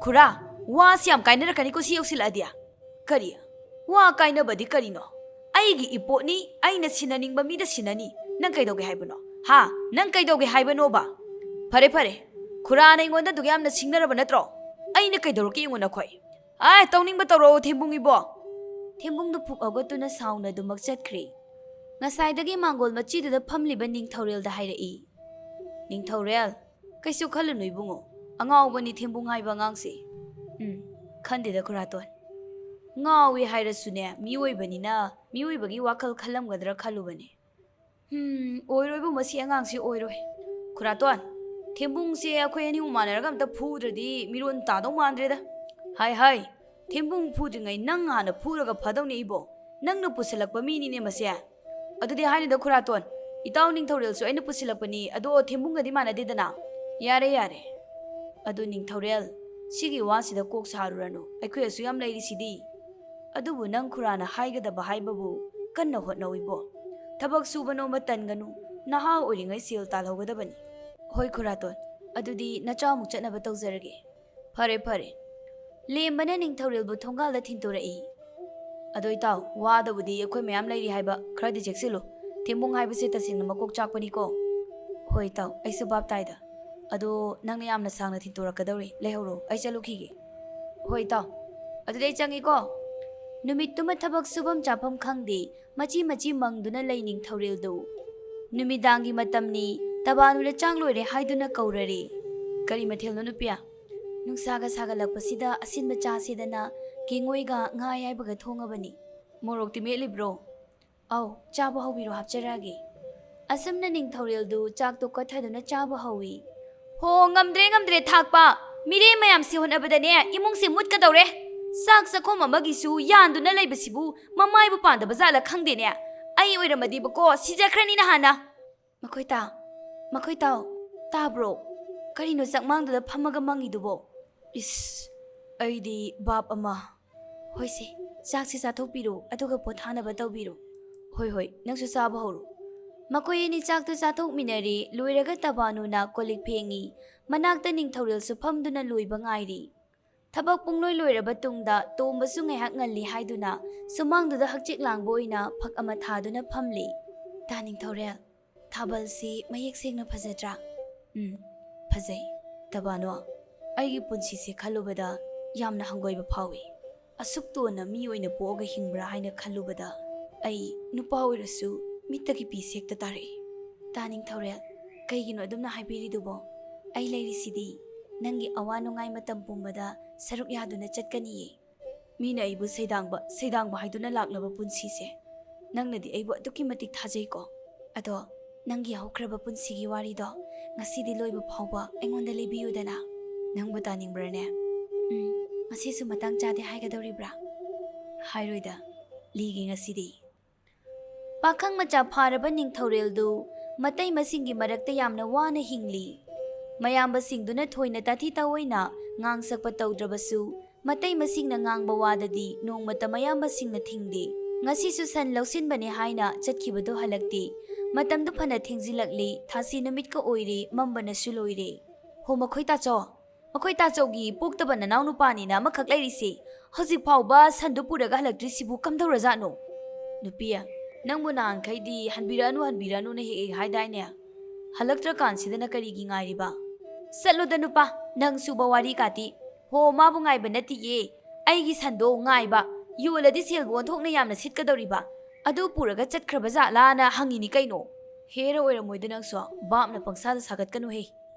"ꯈꯨꯔꯥ, ꯋꯥꯁꯤ ꯌꯥꯝ ꯀꯥꯏꯅꯔꯛꯀꯅꯤꯀꯣ ꯁꯤ ꯌꯧꯁꯤꯜꯂꯛꯑꯗꯤ꯫" "ꯀꯔꯤ? ꯋꯥ ꯀꯥꯏꯅꯕꯗꯤ ꯀꯔꯤꯅꯣ? ꯑꯩꯒꯤ ꯏꯄꯣꯠꯅꯤ, ꯑꯩꯅ ꯁꯤꯟꯅꯅꯤꯡꯕ ꯃꯤꯗ ꯁꯤꯟꯅꯅꯤ꯫ ꯅꯪ ꯀꯩꯗꯧꯒꯦ ꯍꯥꯏꯕꯅꯣ? ꯍꯥ? ꯅꯪ ꯀꯩꯗꯧꯒꯦ ꯍꯥꯏꯕꯅꯣꯕ?" "ꯐꯔꯦ, ꯐꯔꯦ꯫ ꯈꯨꯔꯥꯅ ꯑꯩꯉꯣꯟꯗ ꯑꯗꯨꯛ ꯌꯥꯝꯅ ꯁꯤꯡꯅꯔꯕ ꯅꯠꯇ꯭ꯔꯣ? ꯑꯩꯅ ꯀꯩꯗꯧꯔꯛꯀꯦ ꯌꯦꯡꯉꯨ ꯅꯈꯣꯏ꯫ ꯑꯦ, ꯇꯧꯅꯤꯡꯕ ꯇꯧꯔꯛꯑꯣ ꯊꯦꯝꯕꯨꯡ ꯏꯕꯣ꯫" ꯊꯦꯝꯕꯨꯡꯗꯨ ꯐꯨꯛ ꯍꯧꯒꯠꯇꯨꯅ ꯁꯥꯎꯅ ꯑꯗꯨꯃꯛ ꯆꯠꯈ꯭ꯔꯦ꯫ ꯉꯁꯥꯏꯗꯒꯤ ꯃꯥꯡꯒꯣꯜ ꯃꯆꯤꯗꯨꯗ ꯐꯝꯂꯤꯕ ꯅꯤꯡꯊꯧꯔꯦꯜꯗ ꯍꯥꯏꯔꯛꯏ, "ꯅꯤꯡꯊꯧꯔꯦꯜ, ꯀꯩꯁꯨ ꯈꯜꯂꯨꯅꯨ ꯏꯕꯨꯡꯉꯣ, ꯑꯉꯥꯎꯕꯅꯤ ꯊꯦꯝꯕꯨꯡ ꯍꯥꯏꯕ ꯑꯉꯥꯡꯁꯦ꯫" "ꯎꯝ, ꯈꯟꯗꯦꯗ ꯈꯨꯔꯥꯇꯣꯟ꯫ ꯉꯥꯎꯏ ꯍꯥꯏꯔꯁꯨꯅꯦ, ꯃꯤꯑꯣꯏꯕꯅꯤꯅ ꯃꯤꯑꯣꯏꯕꯒꯤ ꯋꯥꯈꯜ ꯈꯜꯂꯝꯒꯗ꯭ꯔꯥ ꯈꯜꯂꯨꯕꯅꯦ꯫ ꯍꯝ, ꯑꯣꯏꯔꯣꯏꯕꯨ ꯃꯁꯤ ꯑꯉꯥꯡꯁꯤ ꯑꯣꯏꯔꯣꯏ꯫ ꯈꯨꯔꯥꯇꯣꯟ, ꯊꯦꯝꯕꯨꯡꯁꯦ ꯑꯩꯈꯣꯏ ꯑꯅꯤ ꯑꯍꯨꯝ ꯃꯥꯟꯅꯔꯒ ꯑꯝꯇ ꯐꯨꯗ꯭ꯔꯗꯤ ꯃꯤꯔꯣꯟ ꯇꯥꯗꯧ ꯃꯥꯟꯗ꯭ꯔꯦꯗ꯫" "ꯍꯥꯏ ꯍꯥꯏ, ꯊꯦꯝꯕꯨꯡ ꯐꯨꯗ꯭ꯔꯤꯉꯩ ꯅꯪ ꯍꯥꯟꯅ ꯐꯨꯔꯒ ꯐꯗꯧꯅꯦ ꯏꯕꯣ꯫ ꯅꯪꯅ ꯄꯨꯁꯤꯜꯂꯛꯄ ꯃꯤꯅꯤꯅꯦ ꯃꯁꯦ꯫" "ꯑꯗꯨꯗꯤ ꯍꯥꯏꯅꯨꯗ ꯈꯨꯔꯥꯇꯣꯟ, ꯏꯇꯥꯎ ꯅꯤꯡꯊꯧꯔꯦꯜꯁꯨ ꯑꯩꯅ ꯄꯨꯁꯤꯜꯂꯛꯄꯅꯤ, ꯑꯗꯣ ꯊꯦꯝꯕꯨꯡꯒꯗꯤ ꯃꯥꯟꯅꯗꯦꯗꯅ꯫" "ꯌꯥꯔꯦ ꯌꯥꯔꯦ꯫ ꯑꯗꯨ ꯅꯤꯡꯊꯧꯔꯦꯜ, ꯁꯤꯒꯤ ꯋꯥꯁꯤꯗ ꯀꯣꯛ ꯁꯥꯔꯨꯔꯅꯨ, ꯑꯩꯈꯣꯏ ꯑꯁꯨ ꯌꯥꯝ ꯂꯩꯔꯤꯁꯤꯗꯤ꯫ ꯑꯗꯨꯕꯨ ꯅꯪ ꯈꯨꯔꯥꯅ ꯍꯥꯏꯒꯗꯕ ꯍꯥꯏꯕꯕꯨ ꯀꯟꯅ ꯍꯣꯠꯅꯧ ꯏꯕꯣ꯫ ꯊꯕꯛ ꯁꯨꯕ ꯅꯣꯝꯕ ꯇꯟꯒꯅꯨ, ꯅꯍꯥ ꯑꯣꯏꯔꯤꯉꯩ ꯁꯦꯜ ꯇꯥꯜꯍꯧꯒꯗꯕꯅꯤ꯫" "ꯍꯣꯏ ꯈꯨꯔꯥꯇꯣꯟ, ꯑꯗꯨꯗꯤ ꯅꯆꯥꯃꯨꯛ ꯆꯠꯅꯕ ꯇꯧꯖꯔꯒꯦ꯫" "ꯐꯔꯦ ꯐꯔꯦ꯫" ꯂꯦꯝꯕꯅ ꯅꯤꯡꯊꯧꯔꯦꯜꯕꯨ ꯊꯣꯡꯒꯥꯜꯗ ꯊꯤꯟꯇꯣꯔꯛꯏ꯫ ꯑꯗꯣ ꯏꯇꯥꯎ, ꯋꯥꯗꯕꯨꯗꯤ ꯑꯩꯈꯣꯏ ꯃꯌꯥꯝ ꯂꯩꯔꯤ ꯍꯥꯏꯕ ꯈꯔꯗꯤ ꯆꯦꯛꯁꯤꯜꯂꯨ꯫ ꯊꯦꯝꯕꯨꯡ ꯍꯥꯏꯕꯁꯦ ꯇꯁꯦꯡꯅ ꯃꯀꯣꯛ ꯆꯥꯛꯄꯅꯤꯀꯣ꯫ ꯍꯣꯏ ꯏꯇꯥꯎ, ꯑꯩꯁꯨ ꯚꯥꯞ ꯇꯥꯏꯗ꯫ ꯑꯗꯣ ꯅꯪꯅ ꯌꯥꯝꯅ ꯁꯥꯡꯅ ꯊꯤꯟꯇꯣꯔꯛꯀꯗꯧꯔꯤ, ꯂꯩꯍꯧꯔꯣ, ꯑꯩ ꯆꯠꯂꯨꯈꯤꯒꯦ꯫ ꯍꯣꯏ ꯏꯇꯥꯎ, ꯑꯗꯨꯗꯤ ꯑꯩ ꯆꯪꯉꯤꯀꯣ꯫ ꯅꯨꯃꯤꯠꯇꯨꯃ ꯊꯕꯛ ꯁꯨꯐꯝ ꯆꯥꯐꯝ ꯈꯪꯗꯦ, ꯃꯆꯤ ꯃꯆꯤ ꯃꯪꯗꯨꯅ ꯂꯩ ꯅꯤꯡꯊꯧꯔꯦꯜꯗꯨ꯫ ꯅꯨꯃꯤꯗꯥꯡꯒꯤ ꯃꯇꯝꯅꯤ, ꯇꯕꯥꯅꯨꯅ ꯆꯥꯛ ꯂꯣꯏꯔꯦ ꯍꯥꯏꯗꯨꯅ ꯀꯧꯔꯔꯦ꯫ "ꯀꯔꯤ ꯃꯊꯦꯜꯅꯣ ꯅꯨꯄꯤ?" "ꯅꯨꯡꯁꯥꯒ ꯁꯥꯒꯠꯂꯛꯄꯁꯤꯗ ꯑꯁꯤꯟꯕ ꯆꯥꯁꯦꯗꯅ ꯀꯦꯡꯉꯣꯏꯒ ꯉꯥ ꯑꯌꯥꯏꯕꯒ ꯊꯣꯡꯉꯕꯅꯤ꯫ ꯃꯣꯔꯣꯛꯇꯤ ꯃꯦꯠꯂꯤꯕ꯭ꯔꯣ?" "ꯑꯧ, ꯆꯥꯕ ꯍꯧꯕꯤꯔꯣ, ꯍꯥꯞꯆꯔꯛꯑꯒꯦ꯫" ꯑꯁꯨꯝꯅ ꯅꯤꯡꯊꯧꯔꯦꯜꯗꯨ ꯆꯥꯛꯇꯣ ꯀꯠꯊꯗꯨꯅ ꯆꯥꯕ ꯍꯧꯏ꯫ "ꯍꯣ, ꯉꯝꯗ꯭ꯔꯦ, ꯉꯝꯗ꯭ꯔꯦ, ꯊꯥꯛꯄ! ꯃꯤꯔꯦꯝ ꯃꯌꯥꯝꯁꯤ ꯍꯣꯠꯅꯕꯗꯅꯦ, ꯏꯃꯨꯡꯁꯦ ꯃꯨꯠꯀꯗꯧꯔꯦ꯫ ꯆꯥꯛ ꯆꯥꯛꯈꯣꯝ ꯑꯃꯒꯤꯁꯨ ꯌꯥꯟꯗꯨꯅ ꯂꯩꯕꯁꯤꯕꯨ ꯃꯃꯥꯏꯕꯨ ꯄꯥꯟꯗꯕ ꯖꯥꯠꯂ ꯈꯪꯗꯦꯅꯦ꯫ ꯑꯩ ꯑꯣꯏꯔꯝꯃꯗꯤꯕꯀꯣ, ꯁꯤꯖꯈ꯭ꯔꯅꯤ ꯅꯍꯥꯟꯅ꯫" "ꯃꯈꯣꯏ ꯇꯥ, ꯃꯈꯣꯏ ꯇꯥꯎ, ꯇꯥꯕ꯭ꯔꯣ? ꯀꯔꯤꯅꯣ ꯆꯥꯛꯃꯥꯡꯗꯨꯗ ꯐꯝꯃꯒ ꯃꯪꯉꯤꯗꯨꯕꯣ?" "ꯏꯁ, ꯑꯩꯗꯤ ꯚꯥꯞ ꯑꯃ꯫" "ꯍꯣꯏꯁꯦ, ꯆꯥꯛꯁꯤ ꯆꯥꯊꯣꯛꯄꯤꯔꯣ, ꯑꯗꯨꯒ ꯄꯣꯊꯥꯅꯕ ꯇꯧꯕꯤꯔꯣ꯫" "ꯍꯣꯏ, ꯍꯣꯏ, ꯅꯪꯁꯨ ꯆꯥꯕ ꯍꯧꯔꯣ꯫" ꯃꯈꯣꯏ ꯑꯅꯤ ꯆꯥꯛꯇꯨ ꯆꯥꯊꯣꯛꯃꯤꯟꯅꯔꯦ꯫ ꯂꯣꯏꯔꯒ ꯇꯕꯥꯅꯨꯅ ꯀꯣꯜ ꯂꯤꯛ ꯐꯦꯡꯉꯤ꯫ ꯃꯅꯥꯛꯇ ꯅꯤꯡꯊꯧꯔꯦꯜꯁꯨ ꯐꯝꯗꯨꯅ ꯂꯣꯏꯕ ꯉꯥꯏꯔꯤ꯫ ꯊꯕꯛ ꯄꯨꯡꯂꯣꯏ ꯂꯣꯏꯔꯕ ꯇꯨꯡꯗ ꯇꯣꯝꯕꯁꯨ ꯉꯥꯏꯍꯥꯛ ꯉꯜꯂꯤ ꯍꯥꯏꯗꯨꯅ ꯁꯨꯃꯥꯡꯗꯨꯗ ꯍꯛꯆꯤꯛ ꯂꯥꯡꯕ ꯑꯣꯏꯅ ꯐꯛ ꯑꯃ ꯊꯥꯗꯨꯅ ꯐꯝꯂꯤ꯫ "ꯇꯥ ꯅꯤꯡꯊꯧꯔꯦꯜ, ꯊꯥꯕꯜꯁꯤ ꯃꯌꯦꯛ ꯁꯦꯡꯅ ꯐꯖꯗ꯭ꯔꯥ?" "ꯎꯝ, ꯐꯖꯩ꯫ ꯇꯕꯥꯅꯣ, ꯑꯩꯒꯤ ꯄꯨꯟꯁꯤꯁꯦ ꯈꯜꯂꯨꯕꯗ ꯌꯥꯝꯅ ꯍꯪꯒꯣꯏꯕ ꯐꯥꯎꯏ꯫ ꯑꯁꯨꯛ ꯇꯣꯟꯅ ꯃꯤ ꯑꯣꯏꯅ ꯄꯣꯛꯑꯒ ꯍꯤꯡꯕ꯭ꯔꯥ ꯍꯥꯏꯅ ꯈꯜꯂꯨꯕꯗ ꯑꯩ ꯅꯨꯄꯥ ꯑꯣꯏꯔꯁꯨ ꯃꯤꯠꯇꯒꯤ ꯄꯤ ꯁꯦꯛꯇ ꯇꯥꯔꯛꯏ꯫" "ꯇꯥ ꯅꯤꯡꯊꯧꯔꯦꯜ, ꯀꯩꯒꯤꯅꯣ ꯑꯗꯨꯝꯅ ꯍꯥꯏꯕꯤꯔꯤꯗꯨꯕꯣ? ꯑꯩ ꯂꯩꯔꯤꯁꯤꯗꯤ꯫ ꯅꯪꯒꯤ ꯑꯋꯥ ꯅꯨꯡꯉꯥꯏ ꯃꯇꯝ ꯄꯨꯝꯕꯗ ꯁꯔꯨꯛ ꯌꯥꯗꯨꯅ ꯆꯠꯀꯅꯤꯌꯦ꯫" "ꯃꯤꯅ ꯑꯩꯕꯨ ꯁꯩꯗꯥꯡꯕ, ꯁꯩꯗꯥꯡꯕ ꯍꯥꯏꯗꯨꯅ ꯂꯥꯛꯂꯕ ꯄꯨꯟꯁꯤꯁꯦ, ꯅꯪꯅꯗꯤ ꯑꯩꯕꯨ ꯑꯗꯨꯛꯀꯤ ꯃꯇꯤꯛ ꯊꯥꯖꯩꯀꯣ꯫ ꯑꯗꯣ ꯅꯪꯒꯤ ꯍꯧꯈ꯭ꯔꯕ ꯄꯨꯟꯁꯤꯒꯤ ꯋꯥꯔꯤꯗꯣ ꯉꯁꯤꯗꯤ ꯂꯣꯏꯕ ꯐꯥꯎꯕ ꯑꯩꯉꯣꯟꯗ ꯂꯤꯕꯤꯌꯨꯗꯅ꯫ ꯅꯪꯕꯨ ꯇꯥꯅꯤꯡꯕ꯭ꯔꯥꯅꯦ?" "ꯎꯝ, ꯉꯁꯤꯁꯨ ꯃꯇꯥꯡ ꯆꯥꯗꯦ ꯍꯥꯏꯒꯗꯧꯔꯤꯕ꯭ꯔꯥ?" "ꯍꯥꯏꯔꯣꯏꯗ, ꯂꯤꯒꯦ ꯉꯁꯤꯗꯤ꯫" ꯄꯥꯈꯪ ꯃꯆꯥ ꯐꯥꯔꯕ ꯅꯤꯡꯊꯧꯔꯦꯜꯗꯨ ꯃꯇꯩ ꯃꯁꯤꯡꯒꯤ ꯃꯔꯛꯇ ꯌꯥꯝꯅ ꯋꯥꯅ ꯍꯤꯡꯂꯤ꯫ ꯃꯌꯥꯝꯕꯁꯤꯡꯗꯨꯅ ꯊꯣꯏꯅ ꯇꯥꯊꯤ ꯇꯥꯑꯣꯏꯅ ꯉꯥꯡ ꯁꯛꯄ ꯇꯧꯗ꯭ꯔꯕꯁꯨ, ꯃꯇꯩ ꯃꯁꯤꯡꯅ ꯉꯥꯡꯕ ꯋꯥꯗꯗꯤ ꯅꯣꯡꯃꯇ ꯃꯌꯥꯝꯕꯁꯤꯡꯅ ꯊꯤꯡꯗꯦ꯫ ꯉꯁꯤꯁꯨ ꯁꯟ ꯂꯧꯁꯤꯟꯕꯅꯦ ꯍꯥꯏꯅ ꯆꯠꯈꯤꯕꯗꯨ ꯍꯜꯂꯛꯇꯦ꯫ ꯃꯇꯝꯗꯨ ꯐꯅ ꯊꯦꯡꯖꯤꯜꯂꯛꯂꯦ, ꯊꯥꯁꯤ ꯅꯨꯃꯤꯠꯀ ꯑꯣꯏꯔꯦ, ꯃꯝꯕꯅꯁꯨ ꯂꯣꯏꯔꯦ꯫ "ꯍꯣ, ꯃꯈꯣꯏ ꯇꯥꯆꯧ, ꯑꯩꯈꯣꯏ ꯇꯥꯆꯧꯒꯤ ꯄꯣꯛꯇꯕ ꯅꯅꯥꯎ ꯅꯨꯄꯥꯅꯤꯅ ꯑꯃꯈꯛ ꯂꯩꯔꯤꯁꯦ, ꯍꯧꯖꯤꯛ ꯐꯥꯎꯕ ꯁꯟꯗꯨ ꯄꯨꯔꯒ ꯍꯜꯂꯛꯇ꯭ꯔꯤꯁꯤꯕꯨ ꯀꯝꯗꯧꯔꯖꯥꯠꯅꯣ? ꯅꯨꯄꯤ, ꯅꯪꯕꯨ ꯅꯍꯥꯟꯈꯩꯗꯤ "ꯍꯟꯕꯤꯔꯛꯑꯅꯨ, ꯍꯟꯕꯤꯔꯛꯑꯅꯨꯅ" ꯍꯦꯛ ꯍꯦꯛ ꯍꯥꯏꯗꯥꯏꯅꯦ? ꯍꯜꯂꯛꯇ꯭ꯔꯀꯥꯟꯁꯤꯗꯅ ꯀꯔꯤꯒꯤ ꯉꯥꯏꯔꯤꯕ? ꯆꯠꯂꯣꯗ ꯅꯨꯄꯥ, ꯅꯪ ꯁꯨꯕ ꯋꯥꯔꯤ ꯀꯥꯇꯤ꯫ ꯍꯣ, ꯃꯥꯕꯨ ꯉꯥꯏꯕ ꯅꯠꯇꯤꯌꯦ, ꯑꯩꯒꯤ ꯁꯟꯗꯣ ꯉꯥꯏꯕ꯫ ꯌꯣꯜꯂꯗꯤ ꯁꯦꯜꯕꯨ ꯑꯣꯟꯊꯣꯛꯅ ꯌꯥꯝꯅ ꯁꯤꯠꯀꯗꯧꯔꯤꯕ꯫ ꯑꯗꯨ ꯄꯨꯔꯒ ꯆꯠꯈ꯭ꯔꯕ ꯖꯥꯠꯂꯥꯅ ꯍꯪꯉꯤꯅꯤ ꯀꯩꯅꯣ꯫ ꯍꯦꯔ ꯑꯣꯏꯔꯝꯃꯣꯏꯗ ꯅꯪꯁꯨ, ꯚꯥꯞꯅ ꯄꯪꯁꯥꯗ ꯁꯥꯒꯠꯀꯅꯨꯍꯦ꯫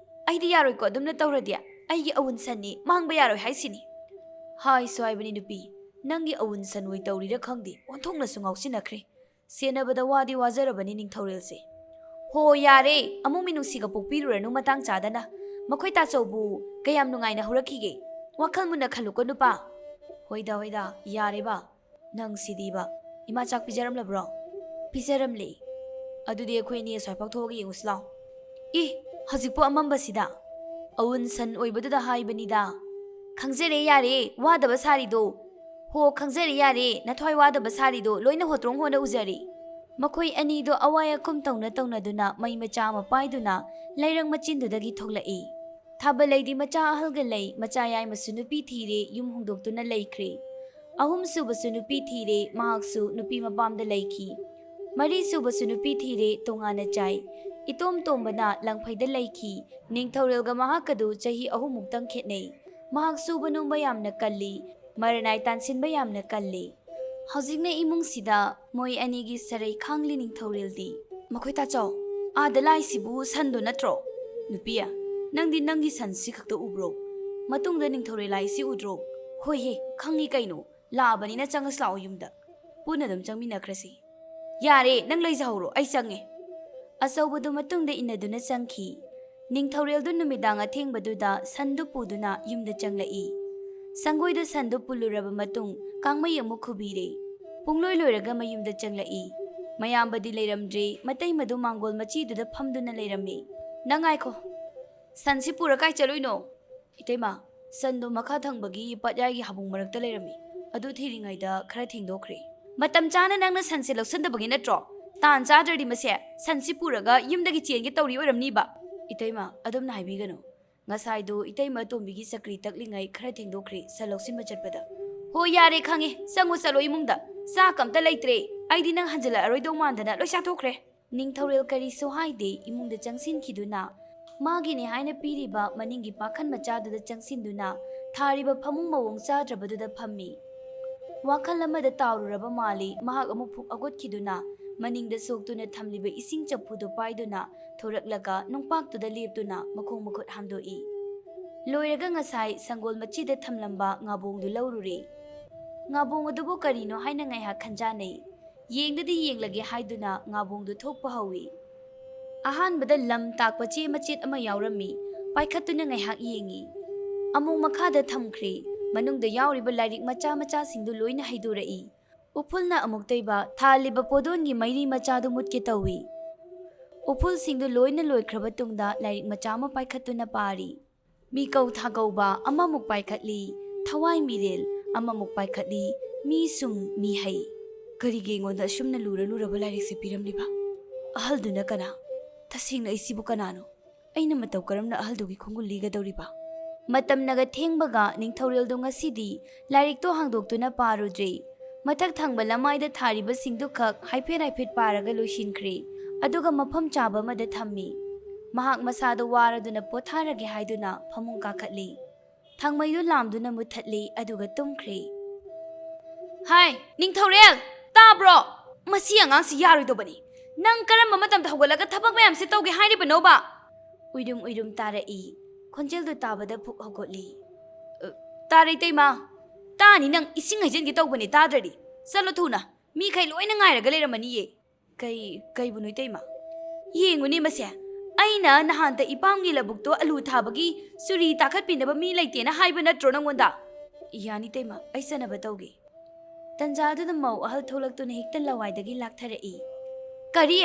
ꯑꯩꯗꯤ ꯌꯥꯔꯣꯏꯀꯣ, ꯑꯗꯨꯝꯅ ꯇꯧꯔꯗꯤ꯫ ꯑꯩꯒꯤ ꯑꯋꯨꯟ ꯁꯟꯅꯤ, ꯃꯥꯡꯕ ꯌꯥꯔꯣꯏ ꯍꯥꯏꯁꯤꯅꯤ꯫ ꯍꯥꯏꯁꯨ ꯍꯥꯏꯕꯅꯤ ꯅꯨꯄꯤ, ꯅꯪꯒꯤ ꯑꯋꯨꯟ ꯁꯟ ꯑꯣꯏ ꯇꯧꯔꯤꯔ ꯈꯪꯗꯦ, ꯑꯣꯟꯊꯣꯛꯅꯁꯨ ꯉꯥꯎꯁꯤꯟꯅꯈ꯭ꯔꯦ꯫ ꯁꯦꯟꯅꯕꯗ ꯋꯥꯗꯤ ꯋꯥꯖꯔꯕꯅꯤ ꯅꯤꯡꯊꯧꯔꯦꯜꯁꯦ꯫ ꯍꯣ, ꯌꯥꯔꯦ, ꯑꯃꯨꯛ ꯃꯤꯅꯨꯡꯁꯤꯒ ꯄꯣꯛꯄꯤꯔꯨꯔꯅꯨ ꯃꯇꯥꯡ ꯆꯥꯗꯅ꯫ ꯃꯈꯣꯏ ꯇꯥꯆꯧꯕꯨ ꯀꯌꯥꯝ ꯅꯨꯡꯉꯥꯏꯅ ꯍꯧꯔꯛꯈꯤꯒꯦ? ꯋꯥꯈꯜ ꯃꯨꯟꯅ ꯈꯜꯂꯨꯀꯣ ꯅꯨꯄꯥ꯫ ꯍꯣꯏꯗ, ꯍꯣꯏꯗ, ꯌꯥꯔꯦꯕ꯫ ꯅꯪ ꯁꯤꯗꯤꯕ꯫ ꯏꯃꯥ ꯆꯥꯛ ꯄꯤꯖꯔꯝꯂꯕ꯭ꯔꯣ? ꯄꯤꯖꯔꯝꯂꯦ꯫ ꯑꯗꯨꯗꯤ ꯑꯩꯈꯣꯏ ꯑꯅꯤ ꯑꯁ꯭ꯋꯥꯏꯐꯥꯎ ꯊꯣꯛꯑꯒ ꯌꯦꯡꯉꯨꯁꯤ ꯂꯥꯎ꯫ ꯏ, ꯍꯧꯖꯤꯛꯄꯨ ꯑꯃꯝꯕꯁꯤꯗ? ꯑꯋꯨꯟ ꯁꯟ ꯑꯣꯏꯕꯗꯨꯗ ꯍꯥꯏꯕꯅꯤꯗ꯫ ꯈꯪꯖꯔꯦ ꯌꯥꯔꯦ, ꯋꯥꯗꯕ ꯁꯥꯔꯤꯗꯣ꯫ ꯍꯣ, ꯈꯪꯖꯔꯦ ꯌꯥꯔꯦ, ꯅꯊ꯭ꯋꯥꯏ ꯋꯥꯗꯕ ꯁꯥꯔꯤꯗꯣ ꯂꯣꯏꯅ ꯍꯣꯇ꯭ꯔꯣꯡ ꯍꯣꯅ ꯎꯖꯔꯦ꯫ ꯃꯈꯣꯏ ꯑꯅꯤꯗꯣ ꯑꯋꯥꯏ ꯑꯈꯨꯝ ꯇꯧꯅ ꯇꯧꯅꯗꯨꯅ ꯃꯩ ꯃꯆꯥ ꯑꯃ ꯄꯥꯏꯗꯨꯅ ꯂꯩꯔꯪ ꯃꯆꯤꯟꯗꯨꯗꯒꯤ ꯊꯣꯛꯂꯛꯏ꯫ ꯊꯥꯕꯂꯩꯗꯤ ꯃꯆꯥ ꯑꯍꯜꯒ ꯂꯩ, ꯃꯆꯥ ꯌꯥꯏꯃꯁꯨ ꯅꯨꯄꯤ ꯊꯤꯔꯦ, ꯌꯨꯝ ꯍꯣꯡꯗꯣꯛꯇꯨꯅ ꯂꯩꯈ꯭ꯔꯦ꯫ ꯑꯍꯨꯝꯁꯨꯕꯁꯨ ꯅꯨꯄꯤ ꯊꯤꯔꯦ, ꯃꯍꯥꯛꯁꯨ ꯅꯨꯄꯤ ꯃꯄꯥꯝꯗ ꯂꯩꯈꯤ꯫ ꯃꯔꯤꯁꯨꯕꯁꯨ ꯅꯨꯄꯤ ꯊꯤꯔꯦ, ꯇꯣꯉꯥꯟꯅ ꯆꯥꯏ꯫ ꯏꯇꯣꯝ ꯇꯣꯝꯕꯅ ꯂꯪꯐꯩꯗ ꯂꯩꯈꯤ꯫ ꯅꯤꯡꯊꯧꯔꯦꯜꯒ ꯃꯍꯥꯛꯀꯗꯨ ꯆꯍꯤ ꯑꯍꯨꯝꯃꯨꯛꯇꯪ ꯈꯦꯠꯅꯩ꯫ ꯃꯍꯥꯛ ꯁꯨꯕ ꯅꯣꯝꯕ ꯌꯥꯝꯅ ꯀꯜꯂꯤ, ꯃꯔꯅꯥꯏ ꯇꯥꯟꯁꯤꯟꯕ ꯌꯥꯝꯅ ꯀꯜꯂꯤ꯫ ꯍꯧꯖꯤꯛꯅ ꯏꯃꯨꯡꯁꯤꯗ ꯃꯣꯏ ꯑꯅꯤꯒꯤ ꯁꯔꯩ ꯈꯥꯡꯂꯤ ꯅꯤꯡꯊꯧꯔꯦꯜꯗꯤ꯫ ꯃꯈꯣꯏ ꯇꯥꯆꯧ, ꯑꯥꯗ ꯂꯥꯛꯏꯁꯤꯕꯨ ꯁꯟꯗꯣ ꯅꯠꯇ꯭ꯔꯣ? ꯅꯨꯄꯤ, ꯅꯪꯗꯤ ꯅꯪꯒꯤ ꯁꯟꯁꯤ ꯈꯛꯇ ꯎꯕ꯭ꯔꯣ? ꯃꯇꯨꯡꯗ ꯅꯤꯡꯊꯧꯔꯦꯜ ꯂꯥꯛꯏꯁꯤ ꯎꯗ꯭ꯔꯣ? ꯍꯣꯏꯍꯦ, ꯈꯪꯉꯤ ꯀꯩꯅꯣ꯫ ꯂꯥꯛꯑꯕꯅꯤꯅ ꯆꯪꯉꯁꯤ ꯂꯥꯛꯑꯣ ꯌꯨꯝꯗ꯫ ꯄꯨꯟꯅ ꯑꯗꯨꯝ ꯆꯪꯃꯤꯟꯅꯈ꯭ꯔꯁꯤ꯫ ꯌꯥꯔꯦ, ꯅꯪ ꯂꯩꯖꯍꯧꯔꯣ, ꯑꯩ ꯆꯪꯉꯦ꯫ ꯑꯆꯧꯕꯗꯨ ꯃꯇꯨꯡꯗ ꯏꯟꯅꯗꯨꯅ ꯆꯪꯈꯤ꯫ ꯅꯤꯡꯊꯧꯔꯦꯜꯗꯨ ꯅꯨꯃꯤꯗꯥꯡ ꯑꯊꯦꯡꯕꯗꯨꯗ ꯁꯟꯗꯨ ꯄꯨꯗꯨꯅ ꯌꯨꯝꯗ ꯆꯪꯂꯛꯏ꯫ ꯁꯪꯒꯣꯏꯗ ꯁꯟꯗꯨ ꯄꯨꯜꯂꯨꯔꯕ ꯃꯇꯨꯡ ꯀꯥꯡꯃꯩ ꯑꯃꯨꯛ ꯈꯨꯕꯤꯔꯦ꯫ ꯄꯨꯡꯂꯣꯏ ꯂꯣꯏꯔꯒ ꯃꯌꯨꯝꯗ ꯆꯪꯂꯛꯏ꯫ ꯃꯌꯥꯝꯕꯗꯤ ꯂꯩꯔꯝꯗ꯭ꯔꯦ, ꯃꯇꯩꯃꯗꯨ ꯃꯥꯡꯒꯣꯜ ꯃꯆꯤꯗꯨꯗ ꯐꯝꯗꯨꯅ ꯂꯩꯔꯝꯃꯤ꯫ ꯅꯪ ꯉꯥꯏꯈꯣ, ꯁꯟꯁꯤ ꯄꯨꯔ ꯀꯥꯏ ꯆꯠꯂꯨꯏꯅꯣ? ꯏꯇꯩꯃ, ꯁꯟꯗꯣ ꯃꯈꯥ ꯊꯪꯕꯒꯤ ꯄꯥꯠꯌꯥꯏꯒꯤ ꯍꯥꯕꯨꯡ ꯃꯔꯛꯇ ꯂꯩꯔꯝꯃꯤ꯫ ꯑꯗꯨ ꯊꯤꯔꯤꯉꯩꯗ ꯈꯔ ꯊꯦꯡꯗꯣꯛꯈ꯭ꯔꯦ꯫ ꯃꯇꯝ ꯆꯥꯅ ꯅꯪꯅ ꯁꯟꯁꯦ ꯂꯧꯁꯟꯗꯕꯒꯤ ꯅꯠꯇ꯭ꯔꯣ? ꯇꯥꯟ ꯆꯥꯗ꯭ꯔꯗꯤ ꯃꯁꯦ ꯁꯟꯁꯤ ꯄꯨꯔꯒ ꯌꯨꯝꯗꯒꯤ ꯆꯦꯟꯒꯦ ꯇꯧꯔꯤ ꯑꯣꯏꯔꯝꯅꯤꯕ꯫ ꯏꯇꯩꯃ, ꯑꯗꯨꯝꯅ ꯍꯥꯏꯕꯤꯒꯅꯨ꯫ ꯉꯁꯥꯏꯗꯣ ꯏꯇꯩꯃ ꯑꯇꯣꯝꯕꯤꯒꯤ ꯆꯀ꯭ꯔꯤ ꯇꯛꯂꯤꯉꯩ ꯈꯔ ꯊꯦꯡꯗꯣꯛꯈ꯭ꯔꯦ, ꯁꯟ ꯂꯧꯁꯤꯟꯕ ꯆꯠꯄꯗ꯫ "ꯍꯣ, ꯌꯥꯔꯦ, ꯈꯪꯉꯦ, ꯆꯪꯉꯨ ꯆꯠꯂꯣ ꯏꯃꯨꯡꯗ꯫ ꯆꯥꯛ ꯑꯝꯇ ꯂꯩꯇ꯭ꯔꯦ꯫ ꯑꯩꯗꯤ ꯅꯪ ꯍꯟꯖꯤꯜꯂꯛꯑꯔꯣꯏꯗꯧ ꯃꯥꯟꯗꯅ ꯂꯣꯏ ꯆꯥꯊꯣꯛꯈ꯭ꯔꯦ"꯫ ꯅꯤꯡꯊꯧꯔꯦꯜ ꯀꯔꯤꯁꯨ ꯍꯥꯏꯗꯦ, ꯏꯃꯨꯡꯗ ꯆꯪꯁꯤꯟꯈꯤꯗꯨꯅ ꯃꯥꯒꯤꯅꯤ ꯍꯥꯏꯅ ꯄꯤꯔꯤꯕ ꯃꯅꯤꯡꯒꯤ ꯄꯥꯈꯟ ꯃꯆꯥꯗꯨꯗ ꯆꯪꯁꯤꯟꯗꯨꯅ ꯊꯥꯔꯤꯕ ꯐꯃꯨꯡ ꯃꯑꯣꯡ ꯆꯥꯗ꯭ꯔꯕꯗꯨꯗ ꯐꯝꯃꯤ꯫ ꯋꯥꯈꯜ ꯑꯃꯗ ꯇꯥꯎꯔꯨꯔꯕ ꯃꯥꯜꯂꯤ꯫ ꯃꯍꯥꯛ ꯑꯃꯨꯛ ꯐꯨꯛ ꯑꯒꯣꯠꯈꯤꯗꯨꯅ ꯃꯅꯤꯡꯗ ꯁꯣꯛꯇꯨꯅ ꯊꯝꯂꯤꯕ ꯏꯁꯤꯡ ꯆꯐꯨꯗꯨ ꯄꯥꯏꯗꯨꯅ ꯊꯣꯔꯛꯂꯒ ꯅꯨꯡꯄꯥꯛꯇꯨꯗ ꯂꯦꯞꯇꯨꯅ ꯃꯈꯣꯡ ꯃꯈꯨꯠ ꯍꯥꯝꯗꯣꯛꯏ꯫ ꯂꯣꯏꯔꯒ ꯉꯁꯥꯏ ꯁꯪꯒꯣꯜ ꯃꯆꯤꯗ ꯊꯝꯂꯝꯕ ꯉꯥꯕꯣꯡꯗꯨ ꯂꯧꯔꯨꯔꯦ꯫ ꯉꯥꯕꯣꯡ ꯑꯗꯨꯕꯨ ꯀꯔꯤꯅꯣ ꯍꯥꯏꯅ ꯉꯥꯏꯍꯥꯛ ꯈꯟꯖꯥꯅꯩ꯫ ꯌꯦꯡꯗꯗꯤ ꯌꯦꯡꯂꯒꯦ ꯍꯥꯏꯗꯨꯅ ꯉꯥꯕꯣꯡꯗꯨ ꯊꯣꯛꯄ ꯍꯧꯏ꯫ ꯑꯍꯥꯟꯕꯗ ꯂꯝ ꯇꯥꯛꯄ ꯆꯦ ꯃꯆꯦꯠ ꯑꯃ ꯌꯥꯎꯔꯝꯃꯤ꯫ ꯄꯥꯏꯈꯠꯇꯨꯅ ꯉꯥꯏꯍꯥꯛ ꯌꯦꯡꯏ꯫ ꯑꯃꯨꯛ ꯃꯈꯥꯗ ꯊꯝꯈ꯭ꯔꯦ꯫ ꯃꯅꯨꯡꯗ ꯌꯥꯎꯔꯤꯕ ꯂꯥꯏꯔꯤꯛ ꯃꯆꯥ ꯃꯆꯥꯁꯤꯡꯗꯨ ꯂꯣꯏꯅ ꯍꯩꯗꯣꯔꯛꯏ꯫ ꯎꯐꯨꯜꯅ ꯑꯃꯨꯛꯇꯩꯕ ꯊꯥꯜꯂꯤꯕ ꯄꯣꯗꯣꯟꯒꯤ ꯃꯩꯔꯤ ꯃꯆꯥꯗꯨ ꯃꯨꯠꯀꯦ ꯇꯧꯏ꯫ ꯎꯐꯨꯜꯁꯤꯡꯗꯨ ꯂꯣꯏꯅ ꯂꯣꯏꯈ꯭ꯔꯕ ꯇꯨꯡꯗ ꯂꯥꯏꯔꯤꯛ ꯃꯆꯥ ꯑꯃ ꯄꯥꯏꯈꯠꯇꯨꯅ ꯄꯥꯔꯤ꯫ ꯃꯤꯀꯧ ꯊꯥꯒꯧꯕ ꯑꯃꯃꯨꯛ ꯄꯥꯏꯈꯠꯂꯤ, ꯊꯋꯥꯏ ꯃꯤꯔꯦꯜ ꯑꯃꯃꯨꯛ ꯄꯥꯏꯈꯠꯂꯤ, ꯃꯤ ꯁꯨꯝ ꯃꯤ ꯍꯩ꯫ ꯀꯔꯤꯒꯤ ꯑꯩꯉꯣꯟꯗ ꯑꯁꯨꯝꯅ ꯂꯨꯔ ꯂꯨꯔꯕ ꯂꯥꯏꯔꯤꯛꯁꯦ ꯄꯤꯔꯝꯂꯤꯕ? ꯑꯍꯜꯗꯨꯅ ꯀꯅꯥ? ꯇꯁꯦꯡꯅ ꯑꯩꯁꯤꯕꯨ ꯀꯅꯥꯅꯣ? ꯑꯩꯅ ꯃꯇꯧ ꯀꯔꯝꯅ ꯑꯍꯜꯗꯨꯒꯤ ꯈꯣꯡꯒꯨꯜ ꯂꯤꯒꯗꯧꯔꯤꯕ? ꯃꯇꯝꯅꯒ ꯊꯦꯡꯕꯒ ꯅꯤꯡꯊꯧꯔꯦꯜꯗꯣ ꯉꯁꯤꯗꯤ ꯂꯥꯏꯔꯤꯛꯇꯣ ꯍꯥꯡꯗꯣꯛꯇꯨꯅ ꯄꯥꯔꯨꯗ꯭ꯔꯦ꯫ ꯃꯊꯛ ꯊꯪꯕ ꯂꯃꯥꯏꯗ ꯊꯥꯔꯤꯕꯁꯤꯡꯗꯨ ꯈꯛ ꯍꯥꯏꯐꯦꯠ ꯍꯥꯏꯐꯦꯠ ꯄꯥꯔꯒ ꯂꯣꯏꯁꯤꯟꯈ꯭ꯔꯦ꯫ ꯑꯗꯨꯒ ꯃꯐꯝ ꯆꯥꯕ ꯑꯃꯗ ꯊꯝꯃꯤ꯫ ꯃꯍꯥꯛ ꯃꯁꯥꯗꯣ ꯋꯥꯔꯗꯨꯅ ꯄꯣꯊꯥꯔꯒꯦ ꯍꯥꯏꯗꯨꯅ ꯐꯃꯨꯡ ꯀꯥꯈꯠꯂꯤ꯫ ꯊꯥꯡꯃꯩꯗꯨ ꯂꯥꯝꯗꯨꯅ ꯃꯨꯠꯊꯠꯂꯤ, ꯑꯗꯨꯒ ꯇꯨꯝꯈ꯭ꯔꯦ꯫ "ꯍꯥꯏ, ꯅꯤꯡꯊꯧꯔꯦꯜ! ꯇꯥꯕ꯭ꯔꯣ? ꯃꯁꯤ ꯑꯉꯥꯡꯁꯤ ꯌꯥꯔꯣꯏꯗꯧꯕꯅꯤ꯫ ꯅꯪ ꯀꯔꯝꯕ ꯃꯇꯝꯗ ꯍꯧꯒꯠꯂꯒ ꯊꯕꯛ ꯃꯌꯥꯝꯁꯦ ꯇꯧꯒꯦ ꯍꯥꯏꯔꯤꯕꯅꯣꯕ?" ꯎꯏꯔꯨꯝ ꯎꯏꯔꯨꯝ ꯇꯥꯔꯛꯏ꯫ ꯈꯣꯟꯖꯦꯜꯗꯨ ꯇꯥꯕꯗ ꯐꯨꯛ ꯍꯧꯒꯠꯂꯤ꯫ "ꯑ, ꯇꯥꯔꯦ ꯏꯇꯩꯃ꯫ ꯇꯥꯅꯤ, ꯅꯪ ꯏꯁꯤꯡ ꯍꯩꯖꯤꯟꯒꯦ ꯇꯧꯕꯅꯦ, ꯇꯥꯗ꯭ꯔꯗꯤ꯫ ꯆꯠꯂꯣ ꯊꯨꯅ, ꯃꯤꯈꯩ ꯂꯣꯏꯅ ꯉꯥꯏꯔꯒ ꯂꯩꯔꯝꯃꯅꯤꯌꯦ"꯫ "ꯀꯩ, ꯀꯩꯕꯨꯅꯣ ꯏꯇꯩꯃ?" "ꯌꯦꯡꯉꯨꯅꯦ ꯃꯁꯦ, ꯑꯩꯅ ꯅꯍꯥꯟꯇ ꯏꯄꯥꯝꯒꯤ ꯂꯧꯕꯨꯛꯇꯣ ꯑꯂꯨ ꯊꯥꯕꯒꯤ ꯆꯨꯔꯤ ꯇꯥꯈꯠꯄꯤꯅꯕ ꯃꯤ ꯂꯩꯇꯦꯅ ꯍꯥꯏꯕ ꯅꯠꯇ꯭ꯔꯣ ꯅꯪꯉꯣꯟꯗ?" "ꯌꯥꯅꯤ ꯏꯇꯩꯃ, ꯑꯩ ꯆꯠꯅꯕ ꯇꯧꯒꯦ"꯫ ꯇꯟꯖꯥꯗꯨꯗ ꯃꯧ ꯑꯍꯜ ꯊꯣꯛꯂꯛꯇꯨꯅ ꯍꯦꯛꯇ ꯂꯋꯥꯏꯗꯒꯤ ꯂꯥꯛꯊꯔꯛꯏ꯫ "ꯀꯔꯤ?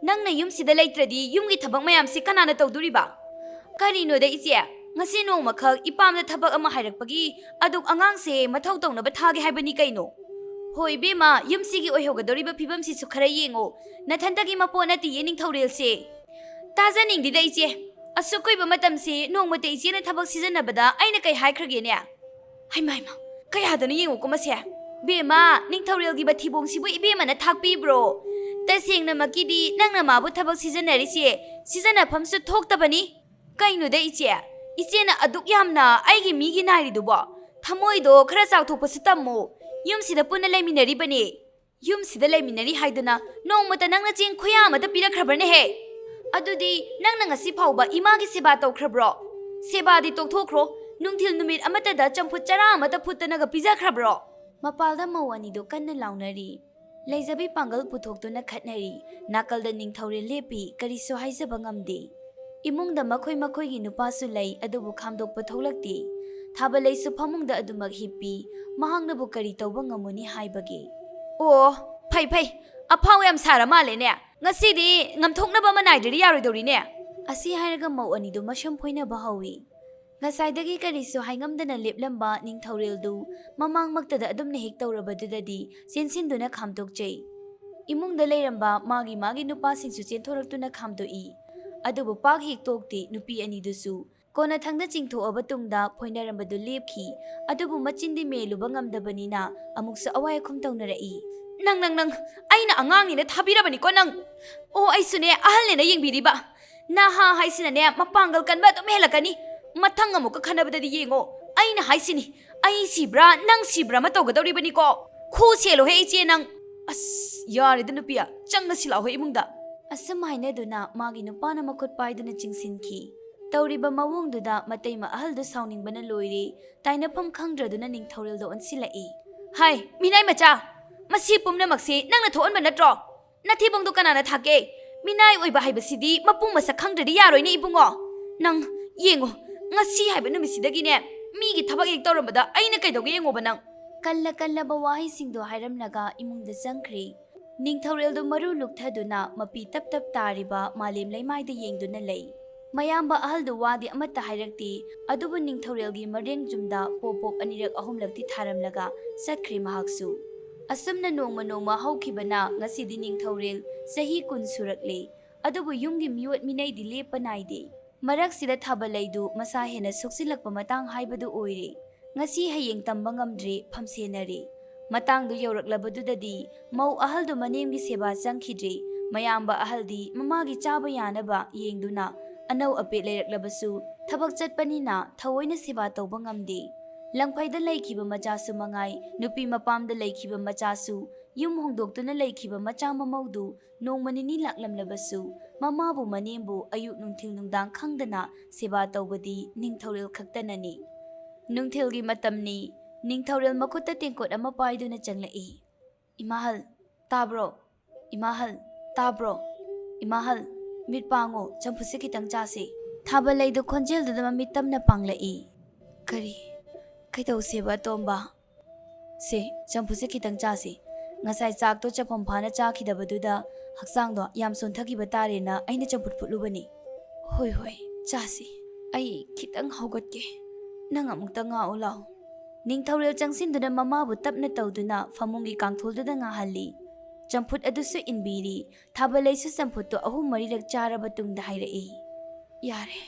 ꯅꯪꯅ ꯌꯨꯝꯁꯤꯗ ꯂꯩꯇ꯭ꯔꯗꯤ ꯌꯨꯝꯒꯤ ꯊꯕꯛ ꯃꯌꯥꯝꯁꯤ ꯀꯅꯥꯅ ꯇꯧꯗꯣꯔꯤꯕ?" "ꯀꯔꯤꯅꯣꯗ ꯏꯆꯦ, ꯉꯁꯤ ꯅꯣꯡꯃꯈꯛ ꯏꯄꯥꯝꯗ ꯊꯕꯛ ꯑꯃ ꯍꯥꯏꯔꯛꯄꯒꯤ ꯑꯗꯨꯛ ꯑꯉꯥꯡꯁꯦ ꯃꯊꯧ ꯇꯧꯅꯕ ꯊꯥꯒꯦ ꯍꯥꯏꯕꯅꯤ ꯀꯩꯅꯣ?" "ꯍꯣꯏ ꯏꯕꯦꯝꯃ, ꯌꯨꯝꯁꯤꯒꯤ ꯑꯣꯏꯍꯧꯒꯗꯧꯔꯤꯕ ꯐꯤꯕꯝꯁꯤꯁꯨ ꯈꯔ ꯌꯦꯡꯉꯣ꯫ ꯅꯊꯟꯇꯒꯤ ꯃꯄꯣꯠ ꯅꯠꯇꯤꯌꯦ ꯅꯤꯡꯊꯧꯔꯦꯜꯁꯦ"꯫ "ꯇꯥꯖꯅꯤꯡꯗꯦꯗ ꯏꯆꯦ, ꯑꯁꯨꯛ ꯀꯨꯏꯕ ꯃꯇꯝꯁꯤ ꯅꯣꯡꯃꯇ ꯏꯆꯦꯅ ꯊꯕꯛ ꯁꯤꯖꯤꯟꯅꯕꯗ ꯑꯩꯅ ꯀꯩ ꯍꯥꯏꯈ꯭ꯔꯒꯦꯅꯦ? ꯍꯩꯃꯥ, ꯍꯩꯃꯥ, ꯀꯌꯥꯗꯅꯣ ꯌꯦꯡꯉꯨꯀꯣ ꯃꯁꯦ꯫ ꯕꯦꯝꯃ, ꯅꯤꯡꯊꯧꯔꯦꯜꯒꯤ ꯃꯊꯤꯕꯣꯡꯁꯤꯕꯨ ꯏꯕꯦꯝꯃꯅ ꯊꯥꯛꯄꯤꯕ꯭ꯔꯣ? ꯇꯁꯦꯡꯅꯃꯛꯀꯤꯗꯤ ꯅꯪꯅ ꯃꯥꯕꯨ ꯊꯕꯛ ꯁꯤꯖꯤꯟꯅꯔꯤꯁꯦ ꯁꯤꯖꯤꯟꯅꯐꯝꯁꯨ ꯊꯣꯛꯇꯕꯅꯤ꯫ ꯀꯩꯅꯣꯗ ꯏꯆꯦ, ꯏꯆꯦꯅ ꯑꯗꯨꯛ ꯌꯥꯝꯅ ꯑꯩꯒꯤ ꯃꯤꯒꯤ ꯅꯥꯏꯔꯤꯗꯨꯕꯣ? ꯊꯃꯣꯏꯗꯣ ꯈꯔ ꯆꯥꯎꯊꯣꯛꯄꯁꯨ ꯇꯝꯃꯨ꯫ ꯌꯨꯝꯁꯤꯗ ꯄꯨꯟꯅ ꯂꯩꯃꯤꯟꯅꯔꯤꯕꯅꯤ꯫ ꯌꯨꯝꯁꯤꯗ ꯂꯩꯃꯤꯟꯅꯔꯤ ꯍꯥꯏꯗꯨꯅ ꯅꯣꯡꯃꯇ ꯅꯪꯅ ꯆꯦꯡ ꯈꯨꯌꯥ ꯑꯃꯇ ꯄꯤꯔꯛꯈ꯭ꯔꯕ꯭ꯔꯅꯦꯍꯦ? ꯑꯗꯨꯗꯤ ꯅꯪꯅ ꯉꯁꯤ ꯐꯥꯎꯕ ꯏꯃꯥꯒꯤ ꯁꯦꯕꯥ ꯇꯧꯈ꯭ꯔꯕ꯭ꯔꯣ? ꯁꯦꯕꯥꯗꯤ ꯇꯣꯛꯊꯣꯛꯈ꯭ꯔꯣ, ꯅꯨꯡꯊꯤꯜ ꯅꯨꯃꯤꯠ ꯑꯃꯠꯇꯗ ꯆꯝꯐꯨꯠ ꯆꯔꯥ ꯑꯃꯇ ꯐꯨꯠꯇꯅꯒ ꯄꯤꯖꯈ꯭ꯔꯕ꯭ꯔꯣ? ꯃꯄꯥꯜꯗ ꯃꯧ ꯑꯅꯤꯗꯨ ꯀꯟꯅ ꯂꯥꯎꯅꯔꯤ꯫ ꯂꯩꯖꯕꯤ ꯄꯥꯡꯒꯜ ꯄꯨꯊꯣꯛꯇꯨꯅ ꯈꯠꯅꯔꯤ꯫ ꯅꯥꯀꯜꯗ ꯅꯤꯡꯊꯧꯔꯦꯜ ꯂꯦꯞꯄꯤ, ꯀꯔꯤꯁꯨ ꯍꯥꯏꯖꯕ ꯉꯝꯗꯦ꯫ ꯏꯃꯨꯡꯗ ꯃꯈꯣꯏ ꯃꯈꯣꯏꯒꯤ ꯅꯨꯄꯥꯁꯨ ꯂꯩ, ꯑꯗꯨꯕꯨ ꯈꯥꯝꯗꯣꯛꯄ ꯊꯣꯛꯂꯛꯇꯦ꯫ ꯊꯥꯕꯂꯩꯁꯨ ꯐꯃꯨꯡꯗ ꯑꯗꯨꯃꯛ ꯍꯤꯞꯄꯤ꯫ ꯃꯍꯥꯛꯅꯕꯨ ꯀꯔꯤ ꯇꯧꯕ ꯉꯝꯃꯨꯅꯤ ꯍꯥꯏꯕꯒꯦ? ꯑꯣ, ꯐꯩ ꯐꯩ, ꯑꯐꯥꯎ ꯌꯥꯝ ꯁꯥꯔ ꯃꯥꯜꯂꯦꯅꯦ꯫ ꯉꯁꯤꯗꯤ ꯉꯝꯊꯣꯛꯅꯕ ꯑꯃ ꯅꯥꯏꯗ꯭ꯔꯗꯤ ꯌꯥꯔꯣꯏꯗꯧꯔꯤꯅꯦ꯫ ꯑꯁꯤ ꯍꯥꯏꯔꯒ ꯃꯧ ꯑꯅꯤꯗꯨ ꯃꯁꯝ ꯐꯣꯏꯅꯕ ꯍꯧꯏ꯫ ꯉꯁꯥꯏꯗꯒꯤ ꯀꯔꯤꯁꯨ ꯍꯥꯏꯉꯝꯗꯅ ꯂꯦꯞꯂꯝꯕ ꯅꯤꯡꯊꯧꯔꯦꯜꯗꯨ ꯃꯃꯥꯡꯃꯛꯇꯗ ꯑꯗꯨꯝꯅ ꯍꯦꯛ ꯇꯧꯔꯕꯗꯨꯗꯗꯤ ꯆꯦꯟꯁꯤꯟꯗꯨꯅ ꯈꯥꯝꯇꯣꯛꯆꯩ꯫ ꯏꯃꯨꯡꯗ ꯂꯩꯔꯝꯕ ꯃꯥꯒꯤ ꯃꯥꯒꯤ ꯅꯨꯄꯥꯁꯤꯡꯁꯨ ꯆꯦꯟꯊꯣꯔꯛꯇꯨꯅ ꯈꯥꯝꯗꯣꯛꯏ꯫ ꯑꯗꯨꯕꯨ ꯄꯥꯛ ꯍꯦꯛ ꯇꯣꯛꯇꯦ ꯅꯨꯄꯤ ꯑꯅꯤꯗꯨꯁꯨ꯫ ꯀꯣꯟꯅꯊꯪꯗ ꯆꯤꯡꯊꯣꯛꯑꯕ ꯇꯨꯡꯗ ꯐꯣꯏꯅꯔꯝꯕꯗꯨ ꯂꯦꯞꯈꯤ꯫ ꯑꯗꯨꯕꯨ ꯃꯆꯤꯟꯗꯤ ꯃꯦꯜꯂꯨꯕ ꯉꯝꯗꯕꯅꯤꯅ ꯑꯃꯨꯛꯁꯨ ꯑꯋꯥꯏ ꯑꯈꯨꯝ ꯇꯧꯅꯔꯛꯏ꯫ ꯅꯪ, ꯅꯪ, ꯅꯪ! ꯑꯩꯅ ꯑꯉꯥꯡꯅꯤꯅ ꯊꯥꯕꯤꯔꯕꯅꯤꯀꯣ ꯅꯪ! ꯑꯣ, ꯑꯩꯁꯨꯅꯦ ꯑꯍꯜꯅꯦꯅ ꯌꯦꯡꯕꯤꯔꯤꯕ꯫ ꯅꯍꯥ ꯍꯥꯏꯁꯤꯅꯅꯦ ꯃꯄꯥꯡꯒꯜ ꯀꯟꯕ ꯑꯗꯨꯝ ꯍꯦꯜꯂꯛꯀꯅꯤ꯫ ꯃꯊꯪ ꯑꯃꯨꯛꯀ ꯈꯟꯅꯕꯗꯗꯤ ꯌꯦꯡꯉꯣ, ꯑꯩꯅ ꯍꯥꯏꯁꯤꯅꯤ, ꯑꯩ ꯁꯤꯕ꯭ꯔꯥ ꯅꯪ ꯁꯤꯕ꯭ꯔꯥ ꯑꯃ ꯇꯧꯒꯗꯧꯔꯤꯕꯅꯤꯀꯣ꯫ ꯈꯨ ꯁꯦꯜꯂꯣꯍꯦ ꯏꯆꯦ ꯅꯪ! ꯑꯁ, ꯌꯥꯔꯦꯗ ꯅꯨꯄꯤ, ꯆꯪꯉꯁꯤ ꯂꯥꯛꯑꯣꯍꯦ ꯏꯃꯨꯡꯗ꯫ ꯑꯁꯨꯝ ꯍꯥꯏꯅꯗꯨꯅ ꯃꯥꯒꯤ ꯅꯨꯄꯥꯅ ꯃꯈꯨꯠ ꯄꯥꯏꯗꯨꯅ ꯆꯤꯡꯁꯤꯟꯈꯤ꯫ ꯇꯧꯔꯤꯕ ꯃꯑꯣꯡꯗꯨꯗ ꯃꯇꯩꯃ ꯑꯍꯜꯗꯨ ꯁꯥꯎꯅꯤꯡꯕꯅ ꯂꯣꯏꯔꯦ꯫ ꯇꯥꯏꯅꯐꯝ ꯈꯪꯗ꯭ꯔꯗꯨꯅ ꯅꯤꯡꯊꯧꯔꯦꯜꯗ ꯑꯣꯟꯁꯤꯜꯂꯛꯏ꯫ ꯍꯥꯏ, ꯃꯤꯅꯥꯏ ꯃꯆꯥ! ꯃꯁꯤ ꯄꯨꯝꯅꯃꯛꯁꯤ ꯅꯪꯅ ꯊꯣꯛꯍꯟꯕ ꯅꯠꯇ꯭ꯔꯣ? ꯅꯊꯤꯕꯣꯡꯗꯣ ꯀꯅꯥꯅ ꯊꯥꯛꯀꯦ? ꯃꯤꯅꯥꯏ ꯑꯣꯏꯕ ꯍꯥꯏꯕꯁꯤꯗꯤ ꯃꯄꯨ ꯃꯁꯛ ꯈꯪꯗ꯭ꯔꯗꯤ ꯌꯥꯔꯣꯏꯅꯦ ꯏꯕꯨꯡꯉꯣ꯫ ꯅꯪ ꯌꯦꯡꯉꯣ, ꯉꯁꯤ ꯍꯥꯏꯕ ꯅꯨꯃꯤꯠꯁꯤꯗꯒꯤꯅꯦ ꯃꯤꯒꯤ ꯊꯕꯛ ꯍꯦꯛ ꯇꯧꯔꯝꯕꯗ ꯑꯩꯅ ꯀꯩꯗꯧꯒꯦ ꯌꯦꯡꯉꯣꯕ ꯅꯪ꯫ ꯀꯜꯂ ꯀꯜꯂꯕ ꯋꯥꯍꯩꯁꯤꯡꯗꯣ ꯍꯥꯏꯔꯝꯂꯒ ꯏꯃꯨꯡꯗ ꯆꯪꯈ꯭ꯔꯦ꯫ ꯅꯤꯡꯊꯧꯔꯦꯜꯗꯨ ꯃꯔꯨ ꯂꯨꯛꯊꯗꯨꯅ ꯃꯄꯤ ꯇꯞ ꯇꯞ ꯇꯥꯔꯤꯕ ꯃꯥꯂꯦꯝ ꯂꯩꯃꯥꯏꯗ ꯌꯦꯡꯗꯨꯅ ꯂꯩ꯫ ꯃꯌꯥꯝꯕ ꯑꯍꯜꯗꯨ ꯋꯥꯗꯤ ꯑꯃꯠꯇ ꯍꯥꯏꯔꯛꯇꯦ, ꯑꯗꯨꯕꯨ ꯅꯤꯡꯊꯧꯔꯦꯜꯒꯤ ꯃꯔꯦꯡꯖꯨꯝꯗ ꯄꯣꯞ ꯄꯣꯞ ꯑꯅꯤꯔꯛ ꯑꯍꯨꯝꯂꯛꯇꯤ ꯊꯥꯔꯝꯂꯒ ꯆꯠꯈ꯭ꯔꯦ ꯃꯍꯥꯛꯁꯨ꯫ ꯑꯁꯨꯝꯅ ꯅꯣꯡꯃ ꯅꯣꯡꯃ ꯍꯧꯈꯤꯕꯅ ꯉꯁꯤꯗꯤ ꯅꯤꯡꯊꯧꯔꯦꯜ ꯆꯍꯤ ꯀꯨꯟ ꯁꯨꯔꯛꯂꯦ, ꯑꯗꯨꯕꯨ ꯌꯨꯝꯒꯤ ꯃꯤꯑꯣꯠ ꯃꯤꯅꯩꯗꯤ ꯂꯦꯞꯄ ꯅꯥꯏꯗꯦ꯫ ꯃꯔꯛꯁꯤꯗ ꯊꯥꯕꯜꯂꯩꯗꯨ ꯃꯁꯥ ꯍꯦꯟꯅ ꯁꯣꯛꯆꯤꯜꯂꯛꯄ ꯃꯇꯥꯡ ꯍꯥꯏꯕꯗꯨ ꯑꯣꯏꯔꯦ꯫ ꯉꯁꯤ ꯍꯌꯦꯡ ꯇꯝꯕ ꯉꯝꯗ꯭ꯔꯦ, ꯐꯝꯁꯦꯟꯅꯔꯦ꯫ ꯃꯇꯥꯡꯗꯨ ꯌꯧꯔꯛꯂꯕꯗꯨꯗꯗꯤ ꯃꯧ ꯑꯍꯜꯗꯨ ꯃꯅꯦꯝꯒꯤ ꯁꯦꯕꯥ ꯆꯪꯈꯤꯗ꯭ꯔꯦ꯫ ꯃꯌꯥꯝꯕ ꯑꯍꯜꯗꯤ ꯃꯃꯥꯒꯤ ꯆꯥꯕ ꯌꯥꯅꯕ ꯌꯦꯡꯗꯨꯅ ꯑꯅꯧ ꯑꯄꯦꯠ ꯂꯩꯔꯛꯂꯕꯁꯨ ꯊꯕꯛ ꯆꯠꯄꯅꯤꯅ ꯊꯑꯣꯏꯅ ꯁꯦꯕꯥ ꯇꯧꯕ ꯉꯝꯗꯦ꯫ ꯂꯪꯐꯩꯗ ꯂꯩꯈꯤꯕ ꯃꯆꯥꯁꯨ ꯃꯉꯥꯏ, ꯅꯨꯄꯤ ꯃꯄꯥꯝꯗ ꯂꯩꯈꯤꯕ ꯃꯆꯥꯁꯨ, ꯌꯨꯝ ꯍꯣꯡꯗꯣꯛꯇꯨꯅ ꯂꯩꯈꯤꯕ ꯃꯆꯥ ꯃꯃꯧꯗꯨ ꯅꯣꯡꯃ ꯅꯤꯅꯤ ꯂꯥꯛꯂꯝꯂꯕꯁꯨ ꯃꯃꯥꯕꯨ ꯃꯅꯦꯝꯕꯨ ꯑꯌꯨꯛ ꯅꯨꯡꯊꯤꯜ ꯅꯨꯡꯗꯥꯡ ꯈꯪꯗꯅ ꯁꯦꯕꯥ ꯇꯧꯕꯗꯤ ꯅꯤꯡꯊꯧꯔꯦꯜ ꯈꯛꯇꯅꯅꯤ꯫ ꯅꯨꯡꯊꯤꯜꯒꯤ ꯃꯇꯝꯅꯤ꯫ ꯅꯤꯡꯊꯧꯔꯦꯜ ꯃꯈꯨꯠꯇ ꯇꯦꯡꯀꯣꯠ ꯑꯃ ꯄꯥꯏꯗꯨꯅ ꯆꯪꯂꯛꯏ꯫ "ꯏꯃꯥꯍꯜ, ꯇꯥꯕ꯭ꯔꯣ? ꯏꯃꯥꯍꯜ, ꯇꯥꯕ꯭ꯔꯣ? ꯏꯃꯥꯍꯜ, ꯃꯤꯠ ꯄꯥꯡꯉꯣ, ꯆꯝꯐꯨꯠꯁꯦ ꯈꯤꯇꯪ ꯆꯥꯁꯦ꯫" ꯊꯥꯕꯜꯂꯩꯗꯨ ꯈꯣꯟꯖꯦꯜꯗꯨꯗ ꯃꯃꯤꯠ ꯇꯝꯅ ꯄꯥꯡꯂꯛꯏ꯫ "ꯀꯔꯤ? ꯀꯩꯗꯧꯁꯦꯕ, ꯑꯇꯣꯝꯕ?" "ꯁꯦ, ꯆꯝꯐꯨꯠꯁꯦ ꯈꯤꯇꯪ ꯆꯥꯁꯤ꯫ ꯉꯁꯥꯏ ꯆꯥꯛꯇꯣ ꯆꯐꯝ ꯐꯥꯅ ꯆꯥꯈꯤꯗꯕꯗꯨꯗ ꯍꯛꯆꯥꯡꯗꯣ ꯌꯥꯝ ꯁꯣꯟꯊꯈꯤꯕ ꯇꯥꯔꯦꯅ ꯑꯩꯅ ꯆꯝꯐꯨꯠ ꯐꯨꯠꯂꯨꯕꯅꯤ꯫" "ꯍꯣꯏ, ꯍꯣꯏ, ꯆꯥꯁꯤ꯫ ꯑꯩ ꯈꯤꯇꯪ ꯍꯧꯒꯠꯀꯦ꯫ ꯅꯪ ꯑꯃꯨꯛꯇ ꯉꯥꯛꯎ ꯂꯥꯎ꯫" ꯅꯤꯡꯊꯧꯔꯦꯜ ꯆꯪꯁꯤꯟꯗꯨꯅ ꯃꯃꯥꯕꯨ ꯇꯞꯅ ꯇꯧꯗꯨꯅ ꯐꯃꯨꯡꯒꯤ ꯀꯥꯡꯊꯣꯜꯗꯨꯗ ꯉꯥꯍꯜꯂꯤ꯫ ꯆꯝꯐꯨꯠ ꯑꯗꯨꯁꯨ ꯏꯟꯕꯤꯔꯤ꯫ ꯊꯥꯕꯜꯂꯩꯁꯨ ꯆꯝꯐꯨꯠꯇꯣ ꯑꯍꯨꯝ ꯃꯔꯤꯔꯛ ꯆꯥꯔꯕ ꯇꯨꯡꯗ ꯍꯥꯏꯔꯛꯏ꯫ "ꯌꯥꯔꯦ,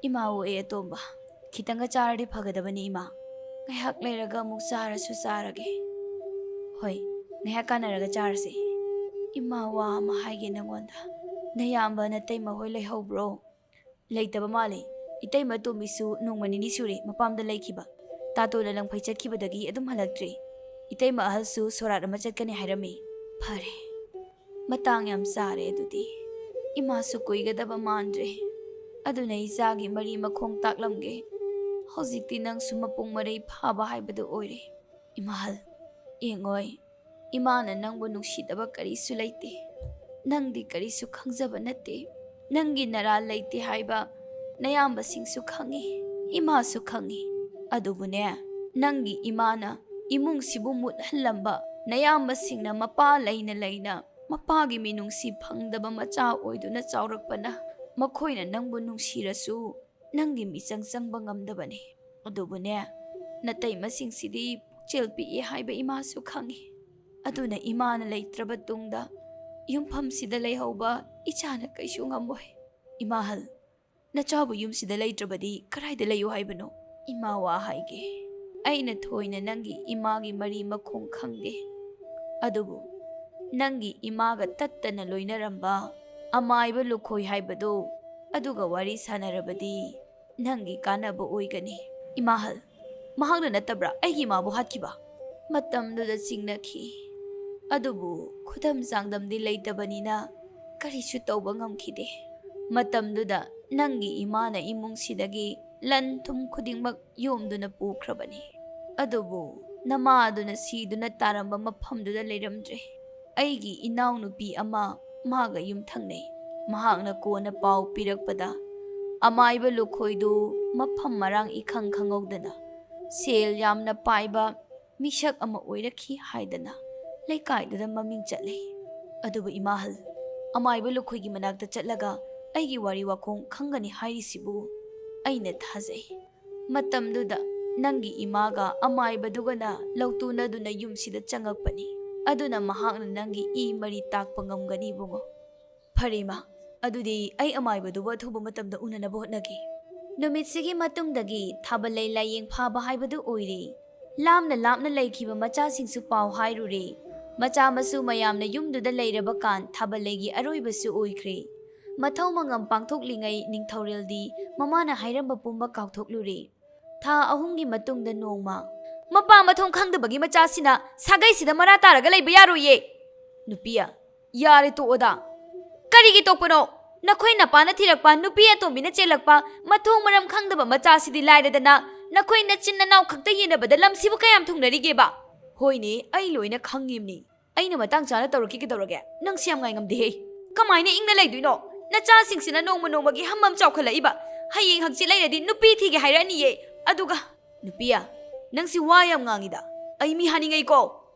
ꯏꯃꯥ ꯑꯣꯛꯑꯦ ꯑꯇꯣꯝꯕ꯫ ꯈꯤꯇꯪꯒ ꯆꯥꯔꯗꯤ ꯐꯒꯗꯕꯅꯤ ꯏꯃꯥ꯫ ꯉꯥꯏꯍꯥꯛ ꯂꯩꯔꯒ ꯑꯃꯨꯛ ꯆꯥꯔꯁꯨ ꯆꯥꯔꯒꯦ꯫" "ꯍꯣꯏ, ꯉꯥꯏꯍꯥꯛ ꯀꯥꯟꯅꯔꯒ ꯆꯥꯔꯁꯦ꯫ ꯏꯃꯥ, ꯋꯥ ꯑꯃ ꯍꯥꯏꯒꯦ ꯅꯪꯉꯣꯟꯗ꯫ ꯅꯌꯥꯝꯕ ꯅꯇꯩꯃ ꯍꯣꯏ ꯂꯩꯍꯧꯕ꯭ꯔꯣ?" "ꯂꯩꯇꯕ ꯃꯥꯜꯂꯦ꯫ ꯏꯇꯩꯃ ꯇꯣꯝꯕꯤꯁꯨ ꯅꯣꯡꯃ ꯅꯤꯅꯤ ꯁꯨꯔꯦ ꯃꯄꯥꯝꯗ ꯂꯩꯈꯤꯕ꯫ ꯇꯥꯇꯣꯟꯅ ꯂꯪꯐꯩ ꯆꯠꯈꯤꯕꯗꯒꯤ ꯑꯗꯨꯝ ꯍꯜꯂꯛꯇ꯭ꯔꯤ꯫ ꯏꯇꯩꯃ ꯑꯍꯜꯁꯨ ꯁꯣꯔꯥꯠ ꯑꯃ ꯆꯠꯀꯅꯤ ꯍꯥꯏꯔꯝꯃꯤ꯫" "ꯐꯔꯦ꯫ ꯃꯇꯥꯡ ꯌꯥꯝ ꯆꯥꯔꯦ ꯑꯗꯨꯗꯤ꯫ ꯏꯃꯥꯁꯨ ꯀꯨꯏꯒꯗꯕ ꯃꯥꯟꯗ꯭ꯔꯦ꯫ ꯑꯗꯨꯅ ꯏꯆꯥꯒꯤ ꯃꯔꯤ ꯃꯈꯣꯡ ꯇꯥꯛꯂꯝꯒꯦ꯫ ꯍꯧꯖꯤꯛꯇꯤ ꯅꯪꯁꯨ ꯃꯄꯨꯡ ꯃꯔꯩ ꯐꯥꯕ ꯍꯥꯏꯕꯗꯨ ꯑꯣꯏꯔꯦ꯫" "ꯏꯃꯥꯍꯜ, ꯌꯦꯡꯉꯣꯏ, ꯏꯃꯥꯅ ꯅꯪꯕꯨ ꯅꯨꯡꯁꯤꯗꯕ ꯀꯔꯤꯁꯨ ꯂꯩꯇꯦ꯫ ꯅꯪꯗꯤ ꯀꯔꯤꯁꯨ ꯈꯪꯖꯕ ꯅꯠꯇꯦ꯫ ꯅꯪꯒꯤ ꯅꯔꯥ ꯂꯩꯇꯦ ꯍꯥꯏꯕ ꯅꯌꯥꯝꯕꯁꯤꯡꯁꯨ ꯈꯪꯉꯤ, ꯏꯃꯥꯁꯨ ꯈꯪꯉꯤ꯫ ꯑꯗꯨꯕꯨꯅꯦ, ꯅꯪꯒꯤ ꯏꯃꯥꯅ ꯏꯃꯨꯡꯁꯤꯕꯨ ꯃꯨꯠꯍꯜꯂꯝꯕ ꯅꯌꯥꯝꯕꯁꯤꯡꯅ ꯃꯄꯥ ꯂꯩꯅ ꯂꯩꯅ ꯃꯄꯥꯒꯤ ꯃꯤꯅꯨꯡꯁꯤ ꯐꯪꯗꯕ ꯃꯆꯥ ꯑꯣꯏꯗꯨꯅ ꯆꯥꯎꯔꯛꯄꯅ ꯃꯈꯣꯏꯅ ꯅꯪꯕꯨ ꯅꯨꯡꯁꯤꯔꯁꯨ ꯅꯪꯒꯤ ꯃꯤꯆꯪ ꯆꯪꯕ ꯉꯝꯗꯕꯅꯤ꯫ ꯑꯗꯨꯕꯨꯅꯦ, ꯅꯇꯩꯃꯁꯤꯡꯁꯤꯗꯤ ꯄꯨꯛꯆꯦꯜ ꯄꯤꯛꯏ ꯍꯥꯏꯕ ꯏꯃꯥꯁꯨ ꯈꯪꯉꯤ꯫ ꯑꯗꯨꯅ ꯏꯃꯥꯅ ꯂꯩꯇ꯭ꯔꯕ ꯇꯨꯡꯗ ꯌꯨꯝꯐꯝꯁꯤꯗ ꯂꯩꯍꯧꯕ ꯏꯆꯥꯅ ꯀꯩꯁꯨ ꯉꯝꯃꯣꯏ꯫" "ꯏꯃꯥꯍꯜ, ꯅꯆꯥꯕꯨ ꯌꯨꯝꯁꯤꯗ ꯂꯩꯇ꯭ꯔꯕꯗꯤ ꯀꯗꯥꯏꯗ ꯂꯩꯌꯨ ꯍꯥꯏꯕꯅꯣ? ꯏꯃꯥ, ꯋꯥ ꯍꯥꯏꯒꯦ꯫ ꯑꯩꯅ ꯊꯣꯏꯅ ꯅꯪꯒꯤ ꯏꯃꯥꯒꯤ ꯃꯔꯤ ꯃꯈꯣꯡ ꯈꯪꯗꯦ, ꯑꯗꯨꯕꯨ ꯅꯪꯒꯤ ꯏꯃꯥꯒ ꯇꯠꯇꯅ ꯂꯣꯏꯅꯔꯝꯕ ꯑꯃꯥꯏꯕ ꯂꯨꯈꯣꯏ ꯍꯥꯏꯕꯗꯨ, ꯑꯗꯨꯒ ꯋꯥꯔꯤ ꯁꯥꯟꯅꯔꯕꯗꯤ ꯅꯪꯒꯤ ꯀꯥꯟꯅꯕ ꯑꯣꯏꯒꯅꯤ꯫ ꯏꯃꯥꯍꯜ, ꯃꯍꯥꯛꯅ ꯅꯠꯇꯕ꯭ꯔꯥ ꯑꯩꯒꯤ ꯏꯃꯥꯕꯨ ꯍꯥꯠꯈꯤꯕ? ꯃꯇꯝꯗꯨꯗ ꯆꯤꯡꯅꯈꯤ, ꯑꯗꯨꯕꯨ ꯈꯨꯗꯝ ꯆꯥꯡꯗꯝꯗꯤ ꯂꯩꯇꯕꯅꯤꯅ ꯀꯔꯤꯁꯨ ꯇꯧꯕ ꯉꯝꯈꯤꯗꯦ꯫ ꯃꯇꯝꯗꯨꯗ ꯅꯪꯒꯤ ꯏꯃꯥꯅ ꯏꯃꯨꯡꯁꯤꯗꯒꯤ ꯂꯟ ꯊꯨꯝ ꯈꯨꯗꯤꯡꯃꯛ ꯌꯣꯝꯗꯨꯅ ꯄꯨꯈ꯭ꯔꯕꯅꯤ, ꯑꯗꯨꯕꯨ ꯅꯃꯥꯗꯨꯅ ꯁꯤꯗꯨꯅ ꯇꯥꯔꯝꯕ ꯃꯐꯝꯗꯨꯗ ꯂꯩꯔꯝꯗ꯭ꯔꯦ꯫ ꯑꯩꯒꯤ ꯏꯅꯥꯎꯅꯨꯄꯤ ꯑꯃ ꯃꯥꯒ ꯌꯨꯝꯊꯪꯅꯩ꯫ ꯃꯍꯥꯛꯅ ꯀꯣꯟꯅ ꯄꯥꯎ ꯄꯤꯔꯛꯄꯗ, ꯑꯃꯥꯏꯕ ꯂꯨꯈꯣꯏꯗꯨ ꯃꯐꯝ ꯃꯔꯥꯡ ꯏꯈꯪ ꯈꯪꯍꯧꯗꯅ ꯁꯦꯜ ꯌꯥꯝꯅ ꯄꯥꯏꯕ ꯃꯤꯁꯛ ꯑꯃ ꯑꯣꯏꯔꯛꯈꯤ ꯍꯥꯏꯗꯅ ꯂꯩꯀꯥꯏꯗꯨꯗ ꯃꯃꯤꯡ ꯆꯠꯂꯤ꯫ ꯑꯗꯨꯕꯨ ꯏꯃꯥꯍꯜ, ꯑꯃꯥꯏꯕ ꯂꯨꯈꯣꯏꯒꯤ ꯃꯅꯥꯛꯇ ꯆꯠꯂꯒ ꯑꯩꯒꯤ ꯋꯥꯔꯤ ꯋꯥꯈꯣꯡ ꯈꯪꯒꯅꯤ ꯍꯥꯏꯔꯤꯁꯤꯕꯨ ꯑꯩꯅ ꯊꯥꯖꯩ꯫ ꯃꯇꯝꯗꯨꯗ ꯅꯪꯒꯤ ꯏꯃꯥꯒ ꯑꯃꯥꯏꯕꯗꯨꯒꯅ ꯂꯧꯇꯨꯅꯗꯨꯅ ꯌꯨꯝꯁꯤꯗ ꯆꯪꯉꯛꯄꯅꯤ꯫ ꯑꯗꯨꯅ ꯃꯍꯥꯛꯅ ꯅꯪꯒꯤ ꯏ ꯃꯔꯤ ꯇꯥꯛꯄ ꯉꯝꯒꯅꯤ, ꯏꯕꯨꯡꯉꯣ꯫ ꯐꯔꯦ, ꯏꯃꯥ, ꯑꯗꯨꯗꯤ ꯑꯩ ꯑꯃꯥꯏꯕꯗꯨꯕꯨ ꯑꯊꯨꯕ ꯃꯇꯝꯗ ꯎꯅꯅꯕ ꯍꯣꯠꯅꯒꯦ꯫ ꯅꯨꯃꯤꯠꯁꯤꯒꯤ ꯃꯇꯨꯡꯗꯒꯤ ꯊꯥꯕꯜꯂꯩ ꯂꯥꯏꯌꯦꯡ ꯐꯥꯕ ꯍꯥꯏꯕꯗꯨ ꯑꯣꯏꯔꯦ꯫ ꯂꯥꯞꯅ ꯂꯥꯞꯅ ꯂꯩꯈꯤꯕ ꯃꯆꯥꯁꯤꯡꯁꯨ ꯄꯥꯎ ꯍꯥꯏꯔꯨꯔꯦ꯫ ꯃꯆꯥ ꯃꯁꯨ ꯃꯌꯥꯝꯅ ꯌꯨꯝꯗꯨꯗ ꯂꯩꯔꯕ ꯀꯥꯟ ꯊꯥꯕꯜꯂꯩꯒꯤ ꯑꯔꯣꯏꯕꯁꯨ ꯑꯣꯏꯈ꯭ꯔꯦ꯫ ꯃꯊꯧ ꯃꯉꯝ ꯄꯥꯡꯊꯣꯛꯂꯤꯉꯩ ꯅꯤꯡꯊꯧꯔꯦꯜꯗꯤ ꯃꯃꯥꯅ ꯍꯥꯏꯔꯝꯕ ꯄꯨꯝꯕ ꯀꯥꯎꯊꯣꯛꯂꯨꯔꯦ꯫ ꯊꯥ ꯑꯍꯨꯝꯒꯤ ꯃꯇꯨꯡꯗ ꯅꯣꯡꯃ, "ꯃꯄꯥ ꯃꯊꯣꯡ ꯈꯪꯗꯕꯒꯤ ꯃꯆꯥꯁꯤꯅ ꯁꯥꯒꯩꯁꯤꯗ ꯃꯔꯥ ꯇꯥꯔꯒ ꯂꯩꯕ ꯌꯥꯔꯣꯏꯌꯦ!" ꯅꯨꯄꯤꯌꯥ, "ꯌꯥꯔꯦ, ꯇꯣꯛꯑꯣꯗ꯫" "ꯀꯔꯤꯒꯤ ꯇꯣꯛꯄꯅꯣ? ꯅꯈꯣꯏ ꯅꯄꯥꯅ ꯊꯤꯔꯛꯄ ꯅꯨꯄꯤ ꯑꯇꯣꯝꯕꯤꯅ ꯆꯦꯜꯂꯛꯄ ꯃꯊꯣꯡ ꯃꯔꯝ ꯈꯪꯗꯕ ꯃꯆꯥꯁꯤꯗꯤ ꯂꯥꯏꯔꯗꯅ, ꯅꯈꯣꯏ ꯅꯆꯤꯟ ꯅꯅꯥꯎ ꯈꯛꯇ ꯌꯦꯟꯅꯕꯗ ꯂꯝꯁꯤꯕꯨ ꯀꯌꯥꯝ ꯊꯨꯡꯅꯔꯤꯒꯦꯕ?" "ꯍꯣꯏꯅꯦ, ꯑꯩ ꯂꯣꯏꯅ ꯈꯪꯉꯤꯕꯅꯤ꯫ ꯑꯩꯅ ꯃꯇꯥꯡ ꯆꯥꯅ ꯇꯧꯔꯛꯀꯦ ꯀꯩꯗꯧꯔꯒꯦ? ꯅꯪꯁꯤ ꯌꯥꯝ ꯉꯥꯏꯉꯝꯗꯦꯍꯦ꯫ ꯀꯃꯥꯏꯅ ꯏꯪꯅ ꯂꯩꯗꯣꯏꯅꯣ? ꯅꯆꯥꯁꯤꯡꯁꯤꯅ ꯅꯣꯡꯃ ꯅꯣꯡꯃꯒꯤ ꯍꯝ ꯍꯝ ꯆꯥꯎꯈꯠꯂꯛꯏꯕ꯫ ꯍꯌꯦꯡ ꯍꯪꯆꯤꯠ ꯂꯩꯔꯗꯤ ꯅꯨꯄꯤ ꯊꯤꯒꯦ ꯍꯥꯏꯔꯛꯑꯅꯤꯌꯦ꯫ ꯑꯗꯨꯒ" "ꯅꯨꯄꯤꯌꯥ, ꯅꯪꯁꯤ ꯋꯥ ꯌꯥꯝ ꯉꯥꯡꯉꯤꯗ꯫ ꯑꯩ ꯃꯤ ꯍꯥꯠꯅꯤꯡꯉꯩꯀꯣ?"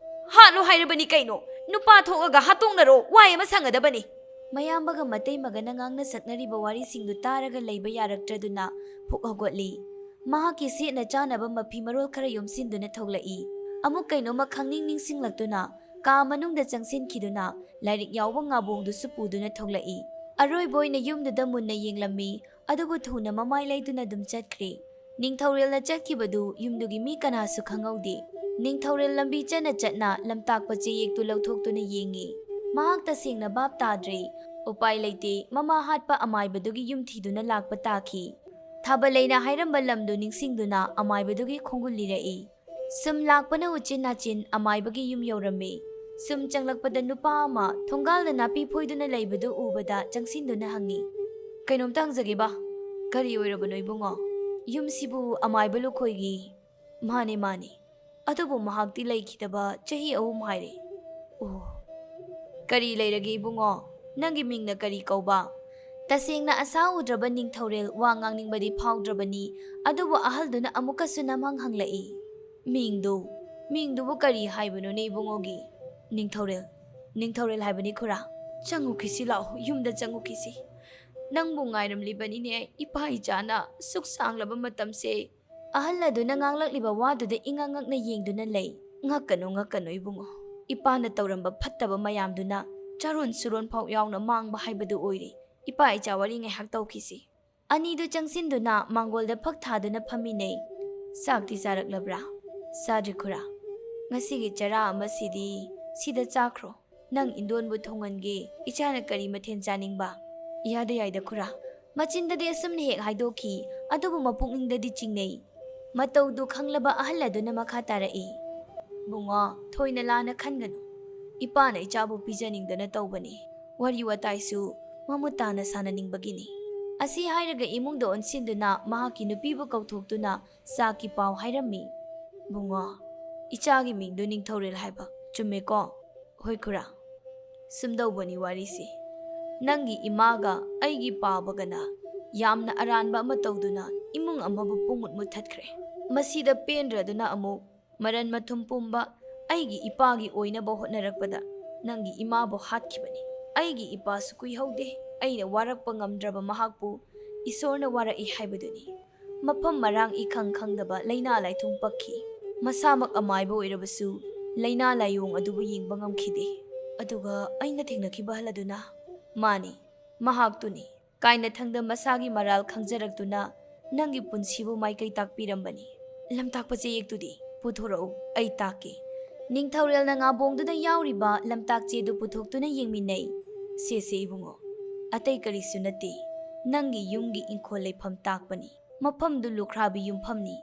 "ꯍꯥꯠꯂꯣ ꯍꯥꯏꯔꯕꯅꯤ ꯀꯩꯅꯣ? ꯅꯨꯄꯥ ꯊꯣꯛꯑꯒ ꯍꯥꯠꯇꯣꯛꯅꯔꯣ, ꯋꯥꯏ ꯑꯃ ꯁꯪꯒꯗꯕꯅꯤ꯫" ꯃꯌꯥꯝꯕꯒ ꯃꯇꯩꯃꯒꯅ ꯉꯥꯡꯅ ꯁꯛꯅꯔꯤꯕ ꯋꯥꯔꯤꯁꯤꯡꯗꯨ ꯇꯥꯔꯒ ꯂꯩꯕ ꯌꯥꯔꯛꯇ꯭ꯔꯗꯨꯅ ꯐꯨꯛ ꯍꯧꯒꯠꯂꯤ꯫ ꯃꯍꯥꯛꯀꯤ ꯁꯦꯠꯅ ꯆꯥꯅꯕ ꯃꯐꯤ ꯃꯔꯣꯜ ꯈꯔ ꯌꯣꯝꯁꯤꯟꯗꯨꯅ ꯊꯣꯛꯂꯛꯏ꯫ ꯑꯃꯨꯛ ꯀꯩꯅꯣꯝꯃ ꯈꯪꯅꯤꯡ ꯅꯤꯡꯁꯤꯡꯂꯛꯇꯨꯅ ꯀꯥ ꯃꯅꯨꯡꯗ ꯆꯪꯁꯤꯟꯈꯤꯗꯨꯅ ꯂꯥꯏꯔꯤꯛ ꯌꯥꯎꯕ ꯉꯥꯕꯣꯡꯗꯨꯁꯨ ꯄꯨꯗꯨꯅ ꯊꯣꯛꯂꯛꯏ꯫ ꯑꯔꯣꯏꯕ ꯑꯣꯏꯅ ꯌꯨꯝꯗꯨꯗ ꯃꯨꯟꯅ ꯌꯦꯡꯂꯝꯃꯤ, ꯑꯗꯨꯕꯨ ꯊꯨꯅ ꯃꯃꯥꯏ ꯂꯩꯗꯨꯅ ꯑꯗꯨꯝ ꯆꯠꯈ꯭ꯔꯦ꯫ ꯅꯤꯡꯊꯧꯔꯦꯜꯅ ꯆꯠꯈꯤꯕꯗꯨ ꯌꯨꯝꯗꯨꯒꯤ ꯃꯤ ꯀꯅꯥꯁꯨ ꯈꯪꯍꯧꯗꯦ꯫ ꯅꯤꯡꯊꯧꯔꯦꯜ ꯂꯝꯕꯤ ꯆꯠꯅ ꯆꯠꯅ ꯂꯝꯇꯥꯛꯄ ꯆꯦꯌꯦꯛꯇꯨ ꯂꯧꯊꯣꯛꯇꯨꯅ ꯌꯦꯡꯉꯤ꯫ ꯃꯍꯥꯛ ꯇꯁꯦꯡꯅ ꯚꯥꯞ ꯇꯥꯗ꯭ꯔꯦ꯫ ꯎꯄꯥꯏ ꯂꯩꯇꯦ, ꯃꯃꯥ ꯍꯥꯠꯄ ꯑꯃꯥꯏꯕꯗꯨꯒꯤ ꯌꯨꯝ ꯊꯤꯗꯨꯅ ꯂꯥꯛꯄ ꯇꯥꯈꯤ꯫ ꯊꯥꯕꯂꯩꯅ ꯍꯥꯏꯔꯝꯕ ꯂꯝꯗꯨ ꯅꯤꯡꯁꯤꯡꯗꯨꯅ ꯑꯃꯥꯏꯕꯗꯨꯒꯤ ꯈꯣꯡꯒꯨꯜ ꯂꯤꯔꯛꯏ꯫ ꯁꯨꯝ ꯂꯥꯛꯄꯅ ꯎꯆꯤꯟ ꯅꯥꯆꯤꯟ ꯑꯃꯥꯏꯕꯒꯤ ꯌꯨꯝ ꯌꯧꯔꯝꯃꯤ꯫ ꯁꯨꯝ ꯆꯪꯂꯛꯄꯗ ꯅꯨꯄꯥ ꯑꯃ ꯊꯣꯡꯒꯥꯜꯗ ꯅꯥꯄꯤ ꯐꯣꯏꯗꯨꯅ ꯂꯩꯕꯗꯨ ꯎꯕꯗ ꯆꯪꯁꯤꯟꯗꯨꯅ ꯍꯪꯉꯤ, "ꯀꯩꯅꯣꯝꯇ ꯍꯪꯖꯒꯦꯕ, ꯀꯔꯤ ꯑꯣꯏꯔꯕꯅꯣ ꯏꯕꯨꯡꯉꯣ? ꯌꯨꯝꯁꯤꯕꯨ ꯑꯃꯥꯏꯕ ꯂꯨꯈꯣꯏꯒꯤ?" "ꯃꯥꯅꯦ, ꯃꯥꯅꯦ꯫ ꯑꯗꯨꯕꯨ ꯃꯍꯥꯛꯇꯤ ꯂꯩꯈꯤꯗꯕ ꯆꯍꯤ ꯑꯍꯨꯝ ꯍꯥꯏꯔꯦ꯫" "ꯑꯣ, ꯀꯔꯤ ꯂꯩꯔꯒꯦ ꯏꯕꯨꯡꯉꯣ? ꯅꯪꯒꯤ ꯃꯤꯡꯅ ꯀꯔꯤ ꯀꯧꯕ?" ꯇꯁꯦꯡꯅ ꯑꯁꯥ ꯎꯗ꯭ꯔꯕ ꯅꯤꯡꯊꯧꯔꯦꯜ ꯋꯥ ꯉꯥꯡꯅꯤꯡꯕꯗꯤ ꯐꯥꯎꯗ꯭ꯔꯕꯅꯤ, ꯑꯗꯨꯕꯨ ꯑꯍꯜꯗꯨꯅ ꯑꯃꯨꯛꯀꯁꯨ ꯅꯝꯍꯪ ꯍꯪꯂꯛꯏ, "ꯃꯤꯡꯗꯨ, ꯃꯤꯡꯗꯨꯕꯨ ꯀꯔꯤ ꯍꯥꯏꯕꯅꯣꯅꯦ ꯏꯕꯨꯡꯉꯣꯒꯤ?" "ꯅꯤꯡꯊꯧꯔꯦꯜ, ꯅꯤꯡꯊꯧꯔꯦꯜ ꯍꯥꯏꯕꯅꯤ ꯈꯨꯔꯥ꯫ ꯆꯪꯉꯨꯈꯤꯁꯤ ꯂꯥꯛꯑꯣ, ꯌꯨꯝꯗ ꯆꯪꯉꯨꯈꯤꯁꯤ꯫ ꯅꯪꯕꯨ ꯉꯥꯏꯔꯝꯂꯤꯕꯅꯤꯅꯦ ꯏꯄꯥ ꯏꯆꯥꯅ ꯁꯨꯛ ꯁꯥꯡꯂꯕ ꯃꯇꯝꯁꯦ꯫" ꯑꯍꯜ ꯑꯗꯨꯅ ꯉꯥꯡꯂꯛꯂꯤꯕ ꯋꯥꯗꯨꯗ ꯏꯉꯛ ꯉꯛꯅ ꯌꯦꯡꯗꯨꯅ ꯂꯩ꯫ "ꯉꯛꯀꯅꯨ, ꯉꯛꯀꯅꯨ ꯏꯕꯨꯡꯉꯣ꯫ ꯏꯄꯥꯅ ꯇꯧꯔꯝꯕ ꯐꯠꯇꯕ ꯃꯌꯥꯝꯗꯨꯅ ꯆꯥꯔꯣꯟ ꯁꯨꯔꯣꯟ ꯐꯥꯎ ꯌꯥꯎꯅ ꯃꯥꯡꯕ ꯍꯥꯏꯕꯗꯨ ꯑꯣꯏꯔꯦ꯫ ꯏꯄꯥ ꯏꯆꯥ ꯋꯥꯔꯤ ꯉꯥꯏꯍꯥꯛ ꯇꯧꯈꯤꯁꯤ꯫" ꯑꯅꯤꯗꯨ ꯆꯪꯁꯤꯟꯗꯨꯅ ꯃꯥꯡꯒꯣꯜꯗ ꯐꯛ ꯊꯥꯗꯨꯅ ꯐꯝꯃꯤꯟꯅꯩ꯫ "ꯆꯥꯛꯇꯤ ꯆꯥꯔꯛꯂꯕ꯭ꯔꯥ?" "ꯆꯥꯗ꯭ꯔꯤ ꯈꯨꯔꯥ꯫ ꯉꯁꯤꯒꯤ ꯆꯔꯥ ꯑꯃꯁꯤꯗꯤ ꯁꯤꯗ ꯆꯥꯈ꯭ꯔꯣ꯫ ꯅꯪ ꯏꯟꯗꯣꯟꯕꯨ ꯊꯣꯡꯍꯟꯒꯦ꯫ ꯏꯆꯥꯅ ꯀꯔꯤ ꯃꯊꯦꯜ ꯆꯥꯅꯤꯡꯕ?" "ꯏꯌꯥꯗ ꯌꯥꯏꯗ ꯈꯨꯔꯥ꯫" ꯃꯆꯤꯟꯗꯗꯤ ꯑꯁꯨꯝꯅ ꯍꯦꯛ ꯍꯥꯏꯗꯣꯛꯈꯤ, ꯑꯗꯨꯕꯨ ꯃꯄꯨꯛꯅꯤꯡꯗꯗꯤ ꯆꯤꯡꯅꯩ꯫ ꯃꯇꯧꯗꯨ ꯈꯪꯂꯕ ꯑꯍꯜ ꯑꯗꯨꯅ ꯃꯈꯥ ꯇꯥꯔꯛꯏ, "ꯕꯨꯡꯉꯣ, ꯊꯣꯏꯅ ꯂꯥꯟꯅ ꯈꯟꯒꯅꯨ꯫ ꯏꯄꯥꯅ ꯏꯆꯥꯕꯨ ꯄꯤꯖꯅꯤꯡꯗꯅ ꯇꯧꯕꯅꯤ꯫ ꯋꯥꯔꯤ ꯋꯥꯇꯥꯏꯁꯨ ꯃꯃꯨꯠ ꯇꯥꯅ ꯁꯥꯟꯅꯅꯤꯡꯕꯒꯤꯅꯤ꯫" ꯑꯁꯤ ꯍꯥꯏꯔꯒ ꯏꯃꯨꯡꯗ ꯑꯣꯟꯁꯤꯟꯗꯨꯅ ꯃꯍꯥꯛꯀꯤ ꯅꯨꯄꯤꯕꯨ ꯀꯧꯊꯣꯛꯇꯨꯅ ꯆꯥꯛꯀꯤ ꯄꯥꯎ ꯍꯥꯏꯔꯝꯃꯤ꯫ "ꯕꯨꯡꯉꯣ, ꯏꯆꯥꯒꯤ ꯃꯤꯡꯗꯨ ꯅꯤꯡꯊꯧꯔꯦꯜ ꯍꯥꯏꯕ ꯆꯨꯝꯃꯦꯀꯣ?" "ꯍꯣꯏ ꯈꯨꯔꯥ꯫ ꯁꯨꯝꯗꯧꯕꯅꯤ ꯋꯥꯔꯤꯁꯤ꯫ ꯅꯪꯒꯤ ꯏꯃꯥꯒ ꯑꯩꯒꯤ ꯄꯥꯕꯒꯅ ꯌꯥꯝꯅ ꯑꯔꯥꯟꯕ ꯑꯃ ꯇꯧꯗꯨꯅ ꯏꯃꯨꯡ ꯑꯃꯕꯨ ꯄꯨꯡꯃꯨꯠ ꯃꯨꯠꯊꯠꯈ꯭ꯔꯦ꯫ ꯃꯁꯤꯗ ꯄꯦꯟꯗ꯭ꯔꯗꯨꯅ ꯑꯃꯨꯛ ꯃꯔꯟ ꯃꯊꯨꯝ ꯄꯨꯝꯕ ꯑꯩꯒꯤ ꯏꯄꯥꯒꯤ ꯑꯣꯏꯅꯕ ꯍꯣꯠꯅꯔꯛꯄꯗ ꯅꯪꯒꯤ ꯏꯃꯥꯕꯨ ꯍꯥꯠꯈꯤꯕꯅꯤ꯫ ꯑꯩꯒꯤ ꯏꯄꯥꯁꯨ ꯀꯨꯏꯍꯧꯗꯦ ꯑꯩꯅ ꯋꯥꯔꯛꯄ ꯉꯝꯗ꯭ꯔꯕ ꯃꯍꯥꯛꯄꯨ ꯏꯁꯣꯔꯅ ꯋꯥꯔꯛꯏ ꯍꯥꯏꯕꯗꯨꯅꯤ꯫ ꯃꯐꯝ ꯃꯔꯥꯡ ꯏꯈꯪ ꯈꯪꯗꯕ ꯂꯥꯏꯅꯥ ꯂꯥꯏꯊꯨꯡ ꯄꯛꯈꯤ꯫ ꯃꯁꯥꯃꯛ ꯑꯃꯥꯏꯕ ꯑꯣꯏꯔꯕꯁꯨ ꯂꯥꯏꯅꯥ ꯂꯥꯏꯑꯣꯡ ꯑꯗꯨꯕꯨ ꯌꯦꯡꯕ ꯉꯝꯈꯤꯗꯦ꯫ ꯑꯗꯨꯒ ꯑꯩꯅ ꯊꯦꯡꯅꯈꯤꯕ ꯑꯍꯜ ꯑꯗꯨꯅ, ꯃꯥꯅꯤ, ꯃꯍꯥꯛꯇꯨꯅꯤ ꯀꯥꯏꯅꯊꯪꯗ ꯃꯁꯥꯒꯤ ꯃꯔꯥꯜ ꯈꯪꯖꯔꯛꯇꯨꯅ ꯅꯪꯒꯤ ꯄꯨꯟꯁꯤꯕꯨ ꯃꯥꯏꯀꯩ ꯇꯥꯛꯄꯤꯔꯝꯕꯅꯤ꯫ ꯂꯝꯇꯥꯛꯄ ꯆꯦꯌꯦꯛꯇꯨꯗꯤ ꯄꯨꯊꯣꯔꯛꯎ, ꯑꯩ ꯇꯥꯛꯀꯦ꯫ ꯅꯤꯡꯊꯧꯔꯦꯜꯅ ꯉꯥꯕꯣꯡꯗꯨꯗ ꯌꯥꯎꯔꯤꯕ ꯂꯝꯇꯥꯛ ꯆꯦꯗꯨ ꯄꯨꯊꯣꯛꯇꯨꯅ ꯌꯦꯡꯃꯤꯟꯅꯩ꯫ "ꯁꯦꯁꯦ ꯏꯕꯨꯡꯉꯣ, ꯑꯇꯩ ꯀꯔꯤꯁꯨ ꯅꯠꯇꯦ, ꯅꯪꯒꯤ ꯌꯨꯝꯒꯤ ꯏꯪꯈꯣꯜ ꯂꯩꯐꯝ ꯇꯥꯛꯄꯅꯤ꯫ ꯃꯐꯝꯗꯨ ꯂꯨꯈ꯭ꯔꯥꯕꯤ ꯌꯨꯝꯐꯝꯅꯤ,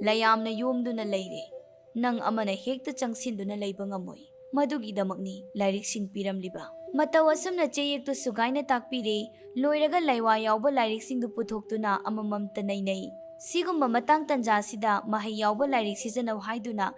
ꯂꯌꯥꯝꯅ ꯌꯣꯝꯗꯨꯅ ꯂꯩꯔꯦ꯫ ꯅꯪ ꯑꯃꯅ ꯍꯦꯛꯇ ꯆꯪꯁꯤꯟꯗꯨꯅ ꯂꯩꯕ ꯉꯝꯃꯣꯏ꯫ ꯃꯗꯨꯒꯤꯗꯃꯛꯅꯤ ꯂꯥꯏꯔꯤꯛꯁꯤꯡ ꯄꯤꯔꯝꯂꯤꯕ"꯫ ꯃꯇꯧ ꯑꯁꯨꯝꯅ ꯆꯦꯌꯦꯛꯇꯨ ꯁꯨꯒꯥꯏꯅ ꯇꯥꯛꯄꯤꯔꯦ꯫ ꯂꯣꯏꯔꯒ ꯂꯥꯏꯋꯥ ꯌꯥꯎꯕ ꯂꯥꯏꯔꯤꯛꯁꯤꯡꯗꯨ ꯄꯨꯊꯣꯛꯇꯨꯅ ꯑꯃꯃꯝꯇ ꯅꯩꯅꯩ꯫ ꯁꯤꯒꯨꯝꯕ ꯃꯇꯥꯡ ꯇꯟꯖꯥꯁꯤꯗ ꯃꯍꯩ ꯌꯥꯎꯕ ꯂꯥꯏꯔꯤꯛ ꯁꯤꯖꯤꯟꯅꯧ ꯍꯥꯏꯗꯨꯅ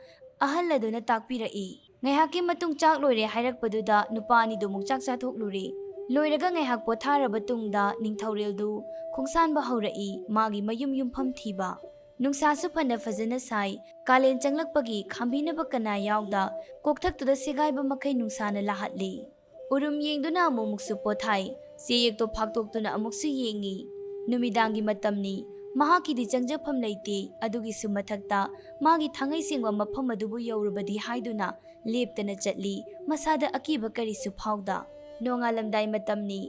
ꯑꯍꯜ ꯑꯗꯨꯅ ꯇꯥꯛꯄꯤꯔꯛꯏ꯫ ꯉꯥꯏꯍꯥꯛꯀꯤ ꯃꯇꯨꯡ ꯆꯥꯛ ꯂꯣꯏꯔꯦ ꯍꯥꯏꯔꯛꯄꯗꯨꯗ ꯅꯨꯄꯥ ꯑꯅꯤꯗꯨ ꯑꯃꯨꯛ ꯆꯥꯛ ꯆꯥꯊꯣꯛꯂꯨꯔꯦ꯫ ꯂꯣꯏꯔꯒ ꯉꯥꯏꯍꯥꯛ ꯄꯣꯊꯥꯔꯕ ꯇꯨꯡꯗ ꯅꯤꯡꯊꯧꯔꯦꯜꯗꯨ ꯈꯣꯡꯁꯥꯟꯕ ꯍꯧꯔꯛꯏ, ꯃꯥꯒꯤ ꯃꯌꯨꯝ ꯌꯨꯝꯐꯝ ꯊꯤꯕ꯫ ꯅꯨꯡꯁꯥꯁꯨ ꯐꯅ ꯐꯖꯅ ꯁꯥꯏ꯫ ꯀꯥꯂꯦꯟ ꯆꯪꯂꯛꯄꯒꯤ ꯈꯥꯝꯕꯤꯅꯕ ꯀꯅꯥ ꯌꯥꯎꯗ ꯀꯣꯛꯊꯛꯇꯨꯗ ꯁꯦꯒꯥꯏꯕ ꯃꯈꯩ ꯅꯨꯡꯁꯥꯅ ꯂꯥꯍꯠꯂꯤ꯫ ꯎꯔꯨꯝ ꯌꯦꯡꯗꯨꯅ ꯑꯃꯨꯛꯃꯨꯛꯁꯨ ꯄꯣꯊꯥꯏ꯫ ꯆꯦꯌꯦꯛꯇꯣ ꯐꯥꯛꯇꯣꯛꯇꯨꯅ ꯑꯃꯨꯛꯁꯨ ꯌꯦꯡꯉꯤ꯫ ꯅꯨꯃꯤꯗꯥꯡꯒꯤ ꯃꯇꯝꯅꯤ꯫ ꯃꯍꯥꯛꯀꯤꯗꯤ ꯆꯪꯖꯐꯝ ꯂꯩꯇꯦ꯫ ꯑꯗꯨꯒꯤꯁꯨ ꯃꯊꯛꯇ ꯃꯥꯒꯤ ꯊꯥꯡꯉꯩ ꯁꯦꯡꯕ ꯃꯐꯝ ꯑꯗꯨꯕꯨ ꯌꯧꯔꯕꯗꯤ ꯍꯥꯏꯗꯨꯅ ꯂꯦꯞꯇꯅ ꯆꯠꯂꯤ, ꯃꯁꯥꯗ ꯑꯀꯤꯕ ꯀꯔꯤꯁꯨ ꯐꯥꯎꯗ꯫ ꯅꯣꯡꯉꯥꯜꯂꯝꯗꯥꯏ ꯃꯇꯝꯅꯤ꯫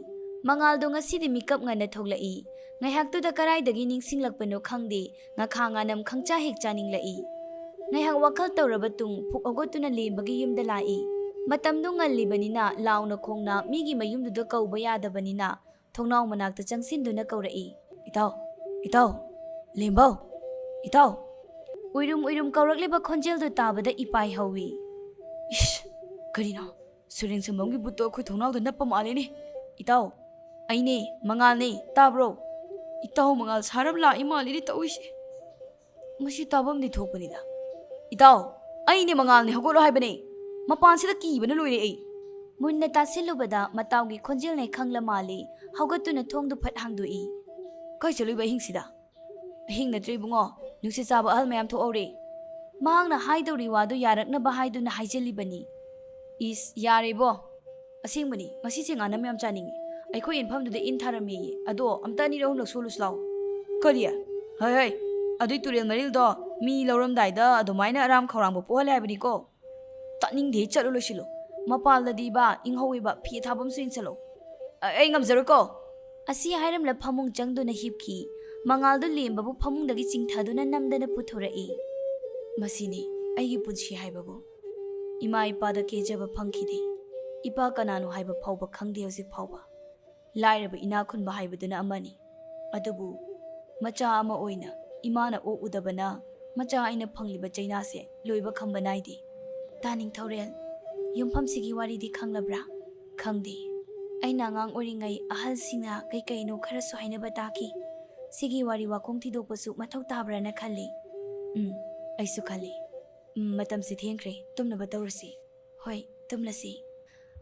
ꯃꯉꯥꯜꯗꯣ ꯉꯁꯤꯗꯤ ꯃꯤꯀꯞ ꯉꯟꯅ ꯊꯣꯛꯂꯛꯏ꯫ ꯉꯥꯏꯍꯥꯛꯇꯨꯗ ꯀꯔꯥꯏꯗꯒꯤ ꯅꯤꯡꯁꯤꯡꯂꯛꯄꯅꯣ ꯈꯪꯗꯦ, ꯉꯥꯈꯥ ꯉꯥꯅꯝ ꯈꯪꯆꯥ ꯍꯦꯛ ꯆꯥꯅꯤꯡꯂꯛꯏ꯫ ꯉꯥꯏꯍꯥꯛ ꯋꯥꯈꯜ ꯇꯧꯔꯕ ꯇꯨꯡ ꯐꯨꯛ ꯍꯧꯒꯠꯇꯨꯅ ꯂꯦꯝꯕꯒꯤ ꯌꯨꯝꯗ ꯂꯥꯛꯏ꯫ ꯃꯇꯝꯗꯨ ꯉꯜꯂꯤꯕꯅꯤꯅ ꯂꯥꯎꯅ ꯈꯣꯡꯅ ꯃꯤꯒꯤ ꯃꯌꯨꯝꯗꯨꯗ ꯀꯧꯕ ꯌꯥꯗꯕꯅꯤꯅ ꯊꯣꯡꯅꯥꯎ ꯃꯅꯥꯛꯇ ꯆꯪꯁꯤꯟꯗꯨꯅ ꯀꯧꯔꯛꯏ꯫ "ꯏꯇꯥꯎ, ꯏꯇꯥꯎ, ꯂꯦꯝꯕꯧ, ꯏꯇꯥꯎ!" ꯎꯏꯔꯨꯝ ꯎꯏꯔꯨꯝ ꯀꯧꯔꯛꯂꯤꯕ ꯈꯣꯟꯖꯦꯜꯗꯨ ꯇꯥꯕꯗ ꯏꯄꯥꯏ ꯍꯧꯏ꯫ "ꯏꯁ, ꯀꯔꯤꯅꯣ? ꯁꯨꯔꯦꯟ ꯁꯝꯕꯝꯒꯤ ꯕꯨꯠꯇꯣ ꯑꯩꯈꯣꯏ ꯊꯣꯡꯅꯥꯎꯗ ꯅꯞꯄ ꯃꯥꯜꯂꯦꯅꯦ꯫ ꯏꯇꯥꯎ, ꯑꯩꯅꯦ, ꯃꯉꯥꯜꯅꯦ, ꯇꯥꯕ꯭ꯔꯣ? ꯏꯇꯥꯎ, ꯃꯉꯥꯜ ꯁꯥꯔꯞ ꯂꯥꯛꯏ ꯃꯥꯜꯂꯦꯅꯦ ꯇꯧꯔꯤꯁꯦ꯫ ꯃꯁꯤ ꯇꯥꯐꯝꯗꯤ ꯊꯣꯛꯄꯅꯤꯗ꯫ ꯏꯇꯥꯎ, ꯑꯩꯅꯦ ꯃꯉꯥꯜꯅꯦ, ꯍꯧꯒꯠꯂꯣ ꯍꯥꯏꯕꯅꯦ꯫ ꯃꯄꯥꯟꯁꯤꯗ ꯀꯤꯕꯅ ꯂꯣꯏꯔꯦ ꯑꯩ꯫" ꯃꯨꯟꯅ ꯇꯥꯁꯤꯜꯂꯨꯕꯗ ꯃꯇꯥꯎꯒꯤ ꯈꯣꯟꯖꯦꯜꯅꯦ ꯈꯪꯂ ꯃꯥꯜꯂꯦ꯫ ꯍꯧꯒꯠꯇꯨꯅ ꯊꯣꯡꯗꯨ ꯐꯠ ꯍꯥꯡꯗꯣꯛꯏ꯫ "ꯀꯥꯏ ꯆꯠꯂꯨꯏꯕ ꯑꯍꯤꯡꯁꯤꯗ?" "ꯑꯍꯤꯡ ꯅꯠꯇ꯭ꯔꯦ ꯏꯕꯨꯡꯉꯣ, ꯅꯨꯡꯁꯤꯠ ꯆꯥꯕ ꯑꯍꯜ ꯃꯌꯥꯝ ꯊꯣꯛꯍꯧꯔꯦ꯫" ꯃꯍꯥꯛꯅ ꯍꯥꯏꯗꯧꯔꯤ ꯋꯥꯗꯨ ꯌꯥꯔꯛꯅꯕ ꯍꯥꯏꯗꯨꯅ ꯍꯥꯏꯖꯤꯜꯂꯤꯕꯅꯤ꯫ "ꯏꯁ, ꯌꯥꯔꯦꯕꯣ꯫ ꯑꯁꯦꯡꯕꯅꯤ, ꯉꯁꯤꯁꯦ ꯉꯥꯅꯝ ꯌꯥꯝ ꯆꯥꯅꯤꯡꯉꯤ꯫ ꯑꯩꯈꯣꯏ ꯏꯟꯐꯝꯗꯨꯗ ꯏꯟ ꯊꯥꯔꯝꯃꯦꯌꯦ꯫ ꯑꯗꯣ ꯑꯝꯇ ꯑꯅꯤꯔꯛ ꯑꯍꯨꯝꯂꯛ ꯁꯣꯜꯂꯨꯁꯤ ꯂꯥꯎ꯫" "ꯀꯔꯤ? ꯍꯩ, ꯍꯩ, ꯑꯗꯨꯏ ꯇꯨꯔꯦꯜ ꯃꯔꯤꯜꯗꯣ ꯃꯤ ꯂꯧꯔꯝꯗꯥꯏꯗ ꯑꯗꯨꯃꯥꯏꯅ ꯑꯔꯥꯝ ꯈꯧꯔꯥꯡꯕ ꯄꯣꯛꯍꯜꯂꯦ ꯍꯥꯏꯕꯅꯤꯀꯣ꯫" "ꯇꯥꯅꯤꯡꯗꯦ, ꯆꯠꯂꯨ ꯂꯣꯏꯁꯤꯜꯂꯨ꯫ ꯃꯄꯥꯜꯗꯗꯤ ꯏꯕꯥ ꯏꯪꯍꯧꯋꯦꯕ, ꯐꯤ ꯑꯊꯥꯕ ꯑꯃꯁꯨ ꯏꯟꯁꯜꯂꯣ꯫" ꯑ-, ꯑꯩ ꯉꯝꯖꯔꯣꯏꯀꯣ꯫ ꯑꯁꯤ ꯍꯥꯏꯔꯝꯂ ꯐꯃꯨꯡ ꯆꯪꯗꯨꯅ ꯍꯤꯞꯈꯤ꯫ ꯃꯉꯥꯜꯗꯨ ꯂꯦꯝꯕꯕꯨ ꯐꯃꯨꯡꯗꯒꯤ ꯆꯤꯡꯊꯗꯨꯅ ꯅꯝꯗꯅ ꯄꯨꯊꯣꯔꯛꯏ꯫ "ꯃꯁꯤꯅꯤ ꯑꯩꯒꯤ ꯄꯨꯟꯁꯤ ꯍꯥꯏꯕꯕꯨ꯫ ꯏꯃꯥ ꯏꯄꯥꯗ ꯀꯦꯖꯕ ꯐꯪꯈꯤꯗꯦ꯫ ꯏꯄꯥ ꯀꯅꯥꯅꯣ ꯍꯥꯏꯕ ꯐꯥꯎꯕ ꯈꯪꯗꯦ ꯍꯧꯖꯤꯛ ꯐꯥꯎꯕ꯫ ꯂꯥꯏꯔꯕ ꯏꯅꯥꯛ ꯈꯨꯟꯕ ꯍꯥꯏꯕꯗꯨꯅ ꯑꯃꯅꯤ꯫ ꯑꯗꯨꯕꯨ ꯃꯆꯥ ꯑꯃ ꯑꯣꯏꯅ ꯏꯃꯥꯅ ꯑꯣꯛꯎꯗꯕꯅ ꯃꯆꯥ ꯑꯩꯅ ꯐꯪꯂꯤꯕ ꯆꯩꯅꯥꯁꯦ ꯂꯣꯏꯕ ꯈꯝꯕ ꯅꯥꯏꯗꯦ꯫ ꯇꯥ ꯅꯤꯡꯊꯧꯔꯦꯜ, ꯌꯨꯝꯐꯝꯁꯤꯒꯤ ꯋꯥꯔꯤꯗꯤ ꯈꯪꯂꯕ꯭ꯔꯥ?" "ꯈꯪꯗꯦ꯫ ꯑꯩꯅ ꯑꯉꯥꯡ ꯑꯣꯏꯔꯤꯉꯩ ꯑꯍꯜꯁꯤꯡꯅ ꯀꯩ ꯀꯩꯅꯣ ꯈꯔꯁꯨ ꯍꯥꯏꯅꯕ ꯇꯥꯈꯤ꯫ ꯁꯤꯒꯤ ꯋꯥꯔꯤ ꯋꯥꯈꯣꯡ ꯊꯤꯗꯣꯛꯄꯁꯨ ꯃꯊꯧ ꯇꯥꯕ꯭ꯔꯥꯅ ꯈꯜꯂꯤ꯫" "ꯎꯝ, ꯑꯩꯁꯨ ꯈꯜꯂꯤ꯫ ꯎꯝ, ꯃꯇꯝꯁꯤ ꯊꯦꯡꯈ꯭ꯔꯦ, ꯇꯨꯝꯅꯕ ꯇꯧꯔꯁꯤ꯫" "ꯍꯣꯏ, ꯇꯨꯝꯂꯁꯤ꯫"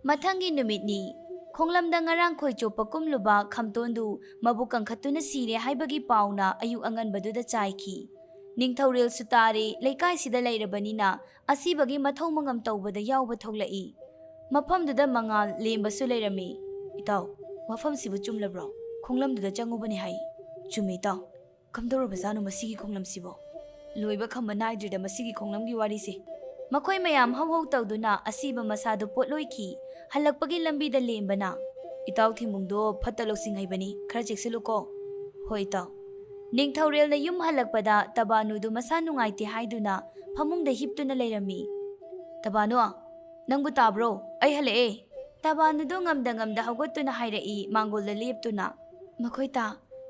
ꯃꯊꯪꯒꯤ ꯅꯨꯃꯤꯠꯅꯤ꯫ ꯈꯣꯡꯂꯝꯗ ꯉꯔꯥꯡ ꯈꯣꯏ ꯆꯣꯞꯄ ꯀꯨꯝꯂꯨꯕ ꯈꯝꯇꯣꯟꯗꯨ ꯃꯕꯨꯛ ꯀꯟꯈꯠꯇꯨꯅ ꯁꯤꯔꯦ ꯍꯥꯏꯕꯒꯤ ꯄꯥꯎꯅ ꯑꯌꯨꯛ ꯑꯉꯟꯕꯗꯨꯗ ꯆꯥꯏꯈꯤ꯫ ꯅꯤꯡꯊꯧꯔꯦꯜꯁꯨ ꯇꯥꯔꯦ, ꯂꯩꯀꯥꯏꯁꯤꯗ ꯂꯩꯔꯕꯅꯤꯅ ꯑꯁꯤꯕꯒꯤ ꯃꯊꯧ ꯃꯉꯝ ꯇꯧꯕꯗ ꯌꯥꯎꯕ ꯊꯣꯛꯂꯛꯏ꯫ ꯃꯐꯝꯗꯨꯗ ꯃꯉꯥꯜ ꯂꯦꯝꯕꯁꯨ ꯂꯩꯔꯝꯃꯤ꯫ "ꯏꯇꯥꯎ, ꯋꯥꯐꯝꯁꯤꯕꯨ ꯆꯨꯝꯂꯕ꯭ꯔꯣ? ꯈꯣꯡꯂꯝꯗꯨꯗ ꯆꯪꯉꯨꯕꯅꯤ ꯍꯥꯏ꯫" "ꯆꯨꯝꯃꯤ ꯏꯇꯥꯎ꯫ ꯀꯝꯗꯧꯔꯕꯖꯥꯠꯅꯣ ꯃꯁꯤꯒꯤ ꯈꯣꯡꯂꯝꯁꯤꯕꯣ? ꯂꯣꯏꯕ ꯈꯝꯕ ꯅꯥꯏꯗ꯭ꯔꯤꯗ ꯃꯁꯤꯒꯤ ꯈꯣꯡꯂꯝꯒꯤ ꯋꯥꯔꯤꯁꯦ꯫" ꯃꯈꯣꯏ ꯃꯌꯥꯝ ꯍꯧ ꯍꯧ ꯇꯧꯗꯨꯅ ꯑꯁꯤꯕ ꯃꯁꯥꯗꯨ ꯄꯣꯠꯂꯣꯏꯈꯤ꯫ ꯍꯜꯂꯛꯄꯒꯤ ꯂꯝꯕꯤꯗ ꯂꯦꯝꯕꯅ, "ꯏꯇꯥꯎ ꯊꯤꯃꯨꯡꯗꯣ ꯐꯠꯇ ꯂꯧꯁꯤꯡ ꯍꯩꯕꯅꯤ, ꯈꯔ ꯆꯦꯛꯁꯤꯜꯂꯨꯀꯣ꯫" "ꯍꯣꯏ ꯏꯇꯥꯎ꯫" ꯅꯤꯡꯊꯧꯔꯦꯜꯅ ꯌꯨꯝ ꯍꯜꯂꯛꯄꯗ ꯇꯕꯥꯅꯨꯗꯨ ꯃꯁꯥ ꯅꯨꯡꯉꯥꯏꯇꯦ ꯍꯥꯏꯗꯨꯅ ꯐꯃꯨꯡꯗ ꯍꯤꯞꯇꯨꯅ ꯂꯩꯔꯝꯃꯤ꯫ "ꯇꯕꯥꯅꯨ, ꯅꯪꯕꯨ ꯇꯥꯕ꯭ꯔꯣ? ꯑꯩ ꯍꯜꯂꯛꯑꯦ꯫" ꯇꯕꯥꯅꯨꯗꯨ ꯉꯝꯗ ꯉꯝꯗ ꯍꯧꯒꯠꯇꯨꯅ ꯍꯥꯏꯔꯛꯏ, ꯃꯥꯡꯒꯣꯜꯗ ꯂꯦꯞꯇꯨꯅ꯫ "ꯃꯈꯣꯏ ꯇꯥ,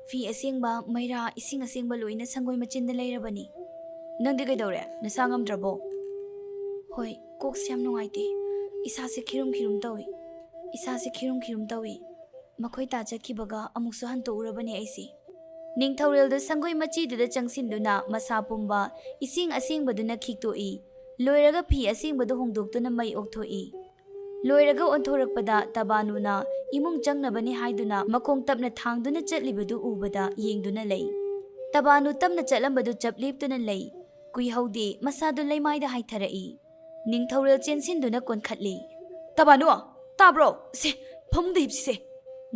ꯐꯤ ꯑꯁꯦꯡꯕ, ꯃꯩꯔꯥ, ꯏꯁꯤꯡ ꯑꯁꯦꯡꯕ ꯂꯣꯏꯅ ꯁꯪꯒꯣꯏ ꯃꯆꯤꯟꯗ ꯂꯩꯔꯕꯅꯤ꯫" "ꯅꯪꯗꯤ ꯀꯩꯗꯧꯔꯦ? ꯅꯁꯥ ꯉꯝꯗ꯭ꯔꯕꯣ?" "ꯍꯣꯏ, ꯀꯣꯛꯁꯦ ꯌꯥꯝ ꯅꯨꯡꯉꯥꯏꯇꯦ꯫ ꯏꯁꯥꯁꯦ ꯈꯤꯔꯨꯝ ꯈꯤꯔꯨꯝ ꯇꯧꯏ꯫ ꯏꯁꯥꯁꯦ ꯈꯤꯔꯨꯝ ꯈꯤꯔꯨꯝ ꯇꯧꯏ꯫ ꯃꯈꯣꯏ ꯇꯥ ꯆꯠꯈꯤꯕꯒ ꯑꯃꯨꯛꯁꯨ ꯍꯟꯇꯣꯛꯎꯔꯕꯅꯦ ꯑꯩꯁꯦ꯫" ꯅꯤꯡꯊꯧꯔꯦꯜꯗꯨ ꯁꯪꯒꯣꯏ ꯃꯆꯤꯗꯨꯗ ꯆꯪꯁꯤꯟꯗꯨꯅ ꯃꯁꯥ ꯄꯨꯝꯕ ꯏꯁꯤꯡ ꯑꯁꯦꯡꯕꯗꯨꯅ ꯈꯤꯛꯇꯣꯛꯏ꯫ ꯂꯣꯏꯔꯒ ꯐꯤ ꯑꯁꯦꯡꯕꯗꯨ ꯍꯣꯡꯗꯣꯛꯇꯨꯅ ꯃꯩ ꯑꯣꯛꯊꯣꯛꯏ꯫ ꯂꯣꯏꯔꯒ ꯑꯣꯟꯊꯣꯔꯛꯄꯗ ꯇꯕꯥꯅꯨꯅ ꯏꯃꯨꯡ ꯆꯪꯅꯕꯅꯤ ꯍꯥꯏꯗꯨꯅ ꯃꯈꯣꯡ ꯇꯞꯅ ꯊꯥꯡꯗꯨꯅ ꯆꯠꯂꯤꯕꯗꯨ ꯎꯕꯗ ꯌꯦꯡꯗꯨꯅ ꯂꯩ꯫ ꯇꯕꯥꯅꯨ ꯇꯞꯅ ꯆꯠꯂꯝꯕꯗꯨ ꯆꯞ ꯂꯦꯞꯇꯨꯅ ꯂꯩ꯫ ꯀꯨꯏꯍꯧꯗꯦ ꯃꯁꯥꯗꯨ ꯂꯩꯃꯥꯏꯗ ꯍꯥꯏꯊꯔꯛꯏ꯫ ꯅꯤꯡꯊꯧꯔꯦꯜ ꯆꯦꯟꯁꯤꯟꯗꯨꯅ ꯀꯣꯟꯈꯠꯂꯤ꯫ "ꯇꯕꯥꯅꯨ, ꯇꯥꯕ꯭ꯔꯣ? ꯁꯦ, ꯐꯃꯨꯡꯗ ꯍꯤꯞꯁꯤꯁꯦ꯫"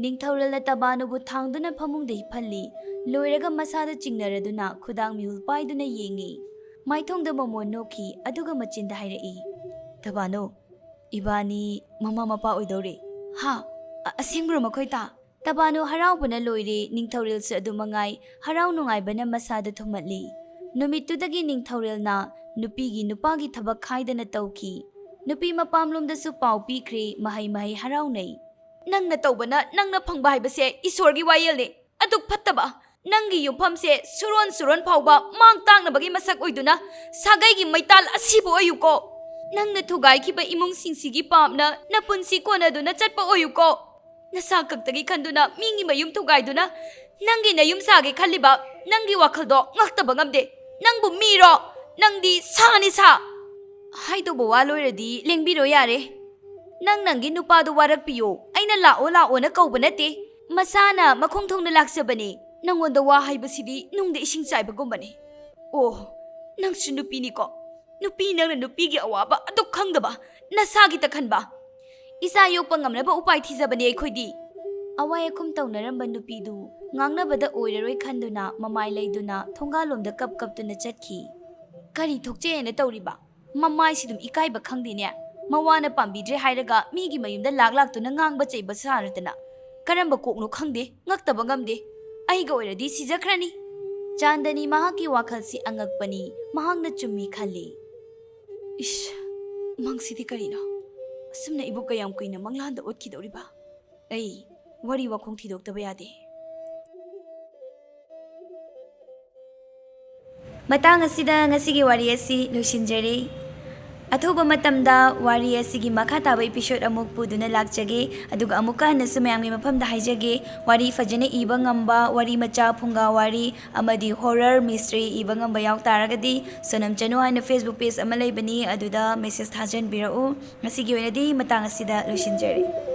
ꯅꯤꯡꯊꯧꯔꯦꯜꯅ ꯇꯕꯥꯅꯨꯕꯨ ꯊꯥꯡꯗꯨꯅ ꯐꯃꯨꯡꯗ ꯍꯤꯞꯍꯜꯂꯤ꯫ ꯂꯣꯏꯔꯒ ꯃꯁꯥꯗ ꯆꯤꯡꯅꯔꯗꯨꯅ ꯈꯨꯗꯥꯡ ꯃꯤꯍꯨꯜ ꯄꯥꯏꯗꯨꯅ ꯌꯦꯡꯉꯤ꯫ ꯃꯥꯏꯊꯣꯡꯗ ꯃꯣꯃꯣꯟ ꯅꯣꯛꯈꯤ, ꯑꯗꯨꯒ ꯃꯆꯤꯟꯗ ꯍꯥꯏꯔꯛꯏ, "ꯇꯕꯥꯅꯨ, ꯏꯕꯥꯅꯤ ꯃꯃꯥ ꯃꯄꯥ ꯑꯣꯏꯗꯧꯔꯦ꯫" "ꯍꯥ?" ꯑ-, ꯑꯁꯦꯡꯕ꯭ꯔꯣ ꯃꯈꯣꯏ ꯇꯥ? ꯇꯕꯥꯅꯨ ꯍꯔꯥꯎꯕꯅ ꯂꯣꯏꯔꯦ, ꯅꯤꯡꯊꯧꯔꯦꯜꯁꯨ ꯑꯗꯨ ꯃꯉꯥꯏ ꯍꯔꯥꯎ ꯅꯨꯡꯉꯥꯏꯕꯅ ꯃꯁꯥꯗ ꯊꯨꯝꯍꯠꯂꯤ꯫ ꯅꯨꯃꯤꯠꯇꯨꯗꯒꯤ ꯅꯤꯡꯊꯧꯔꯦꯜꯅ ꯅꯨꯄꯤꯒꯤ ꯅꯨꯄꯥꯒꯤ ꯊꯕꯛ ꯈꯥꯏꯗꯅ ꯇꯧꯈꯤ꯫ ꯅꯨꯄꯤ ꯃꯄꯥꯝꯂꯣꯝꯗꯁꯨ ꯄꯥꯎ ꯄꯤꯈ꯭ꯔꯦ, ꯃꯍꯩ ꯃꯍꯩ ꯍꯔꯥꯎꯅꯩ꯫ "ꯅꯪꯅ ꯇꯧꯕꯅ ꯅꯪꯅ ꯐꯪꯕ ꯍꯥꯏꯕꯁꯦ ꯏꯁꯣꯔꯒꯤ ꯋꯥꯌꯦꯜꯅꯤ꯫ ꯑꯗꯨꯛ ꯐꯠꯇꯕ ꯅꯪꯒꯤ ꯌꯨꯝꯐꯝꯁꯦ ꯁꯨꯔꯣꯟ ꯁꯨꯔꯣꯟ ꯐꯥꯎꯕ ꯃꯥꯡ ꯇꯥꯛꯅꯕꯒꯤ ꯃꯁꯛ ꯑꯣꯏꯗꯨꯅ ꯁꯥꯒꯩꯒꯤ ꯃꯩꯇꯥꯜ ꯑꯁꯤꯕ ꯑꯣꯏꯌꯨꯀꯣ꯫ ꯅꯪꯅ ꯊꯨꯒꯥꯏꯈꯤꯕ ꯏꯃꯨꯡꯁꯤꯡꯁꯤꯒꯤ ꯄꯥꯞꯅ ꯅꯄꯨꯟꯁꯤ ꯀꯣꯟꯅꯗꯨꯅ ꯆꯠꯄ ꯑꯣꯏꯌꯨꯀꯣ꯫ ꯅꯁꯥ ꯈꯛꯇꯒꯤ ꯈꯟꯗꯨꯅ ꯃꯤꯒꯤ ꯃꯌꯨꯝ ꯊꯨꯒꯥꯏꯗꯨꯅ ꯅꯪꯒꯤ ꯅꯌꯨꯝ ꯁꯥꯒꯦ ꯈꯜꯂꯤꯕ ꯅꯪꯒꯤ ꯋꯥꯈꯜꯗꯣ ꯉꯛꯇꯕ ꯉꯝꯗꯦ꯫ ꯅꯪꯕꯨ ꯃꯤꯔꯣ? ꯅꯪꯗꯤ ꯁꯥꯅꯤ ꯁꯥ!" "ꯍꯥꯏꯗꯧꯕ ꯋꯥ ꯂꯣꯏꯔꯗꯤ ꯂꯦꯡꯕꯤꯔꯣ ꯌꯥꯔꯦ꯫ ꯅꯪ ꯅꯪꯒꯤ ꯅꯨꯄꯥꯗꯣ ꯋꯥꯔꯛꯄꯤꯌꯣ꯫ ꯑꯩꯅ ꯂꯥꯛꯑꯣ ꯂꯥꯛꯑꯣꯅ ꯀꯧꯕ ꯅꯠꯇꯦ꯫ ꯃꯁꯥꯅ ꯃꯈꯣꯡ ꯊꯣꯡꯅ ꯂꯥꯛꯆꯕꯅꯦ꯫ ꯅꯪꯉꯣꯟꯗ ꯋꯥ ꯍꯥꯏꯕꯁꯤꯗꯤ ꯅꯨꯡꯗ ꯏꯁꯤꯡ ꯆꯥꯏꯕꯒꯨꯝꯕꯅꯤ꯫ ꯑꯣ, ꯅꯪꯁꯨ ꯅꯨꯄꯤꯅꯤꯀꯣ꯫ ꯅꯨꯄꯤ ꯅꯪꯅ ꯅꯨꯄꯤꯒꯤ ꯑꯋꯥꯕ ꯑꯗꯨꯛ ꯈꯪꯗꯕ, ꯅꯁꯥꯒꯤꯇ ꯈꯟꯕ꯫ ꯏꯆꯥ ꯌꯣꯛꯄ ꯉꯝꯅꯕ ꯎꯄꯥꯏ ꯊꯤꯖꯕꯅꯦ ꯑꯩꯈꯣꯏꯗꯤ꯫" ꯑꯋꯥꯏ ꯑꯈꯨꯝ ꯇꯧꯅꯔꯝꯕ ꯅꯨꯄꯤꯗꯨ ꯉꯥꯡꯅꯕꯗ ꯑꯣꯏꯔꯔꯣꯏ ꯈꯟꯗꯨꯅ ꯃꯃꯥꯏ ꯂꯩꯗꯨꯅ ꯊꯣꯡꯒꯥꯜꯂꯣꯝꯗ ꯀꯞ ꯀꯞꯇꯨꯅ ꯆꯠꯈꯤ꯫ "ꯀꯔꯤ ꯊꯣꯛꯆꯩ ꯍꯥꯏꯅ ꯇꯧꯔꯤꯕ? ꯃꯃꯥꯏꯁꯤꯗꯨꯝ ꯏꯀꯥꯏꯕ ꯈꯪꯗꯦꯅꯦ꯫ ꯃꯋꯥꯅ ꯄꯥꯝꯕꯤꯗ꯭ꯔꯦ ꯍꯥꯏꯔꯒ ꯃꯤꯒꯤ ꯃꯌꯨꯝꯗ ꯂꯥꯛ ꯂꯥꯛꯇꯨꯅ ꯉꯥꯡꯕ ꯆꯩꯕ ꯁꯥꯔꯗꯅ꯫ ꯀꯔꯝꯕ ꯀꯣꯛꯅꯣ ꯈꯪꯗꯦ, ꯉꯛꯇꯕ ꯉꯝꯗꯦ꯫ ꯑꯩꯒ ꯑꯣꯏꯔꯗꯤ ꯁꯤꯖꯈ꯭ꯔꯅꯤ꯫" ꯆꯥꯟꯗꯅꯤ ꯃꯍꯥꯛꯀꯤ ꯋꯥꯈꯜꯁꯤ ꯑꯉꯛꯄꯅꯤ, ꯃꯍꯥꯛꯅ ꯆꯨꯝꯃꯤ ꯈꯜꯂꯤ꯫ "ꯏꯁ, ꯃꯪꯁꯤꯗꯤ ꯀꯔꯤꯅꯣ? ꯑꯁꯨꯝꯅ ꯑꯩꯕꯨ ꯀꯌꯥꯝ ꯀꯨꯏꯅ ꯃꯪꯂꯥꯟꯗ ꯑꯣꯠꯈꯤꯗꯧꯔꯤꯕ? ꯑꯩ ꯋꯥꯔꯤ ꯋꯥꯈꯣꯡ ꯊꯤꯗꯣꯛꯇꯕ ꯌꯥꯗꯦ꯫" ꯃꯇꯥꯡ ꯑꯁꯤꯗ ꯉꯁꯤꯒꯤ ꯋꯥꯔꯤ ꯑꯁꯤ ꯂꯣꯏꯁꯤꯟꯖꯔꯦ꯫ ꯑꯊꯨꯕ ꯃꯇꯝꯗ ꯋꯥꯔꯤ ꯑꯁꯤꯒꯤ ꯃꯈꯥ ꯇꯥꯕ episode ꯑꯃꯨꯛ ꯄꯨꯗꯨꯅ ꯂꯥꯛꯆꯒꯦ, ꯑꯗꯨꯒ ꯑꯃꯨꯛꯀ ꯍꯟꯅꯁꯨ ꯃꯌꯥꯝꯒꯤ ꯃꯐꯝꯗ ꯍꯥꯏꯖꯒꯦ, ꯋꯥꯔꯤ ꯐꯖꯅ ꯏꯕ ꯉꯝꯕ, ꯋꯥꯔꯤ ꯃꯆꯥ, ꯐꯨꯡꯒꯥ ꯋꯥꯔꯤ ꯑꯃꯗꯤ horror mystery ꯏꯕ ꯉꯝꯕ ꯌꯥꯎ ꯇꯥꯔꯒꯗꯤ, ꯁꯣꯅꯝ ꯆꯅꯨ ꯍꯥꯏꯅ Facebook page ꯑꯃ ꯂꯩꯕꯅꯤ, ꯑꯗꯨꯗ message ꯊꯥꯖꯟꯕꯤꯔꯛꯎ꯫ ꯉꯁꯤꯒꯤ ꯑꯣꯏꯅꯗꯤ ꯃꯇꯥꯡ ꯑꯁꯤꯗ ꯂꯣꯏꯁꯤꯟꯖꯔꯦ꯫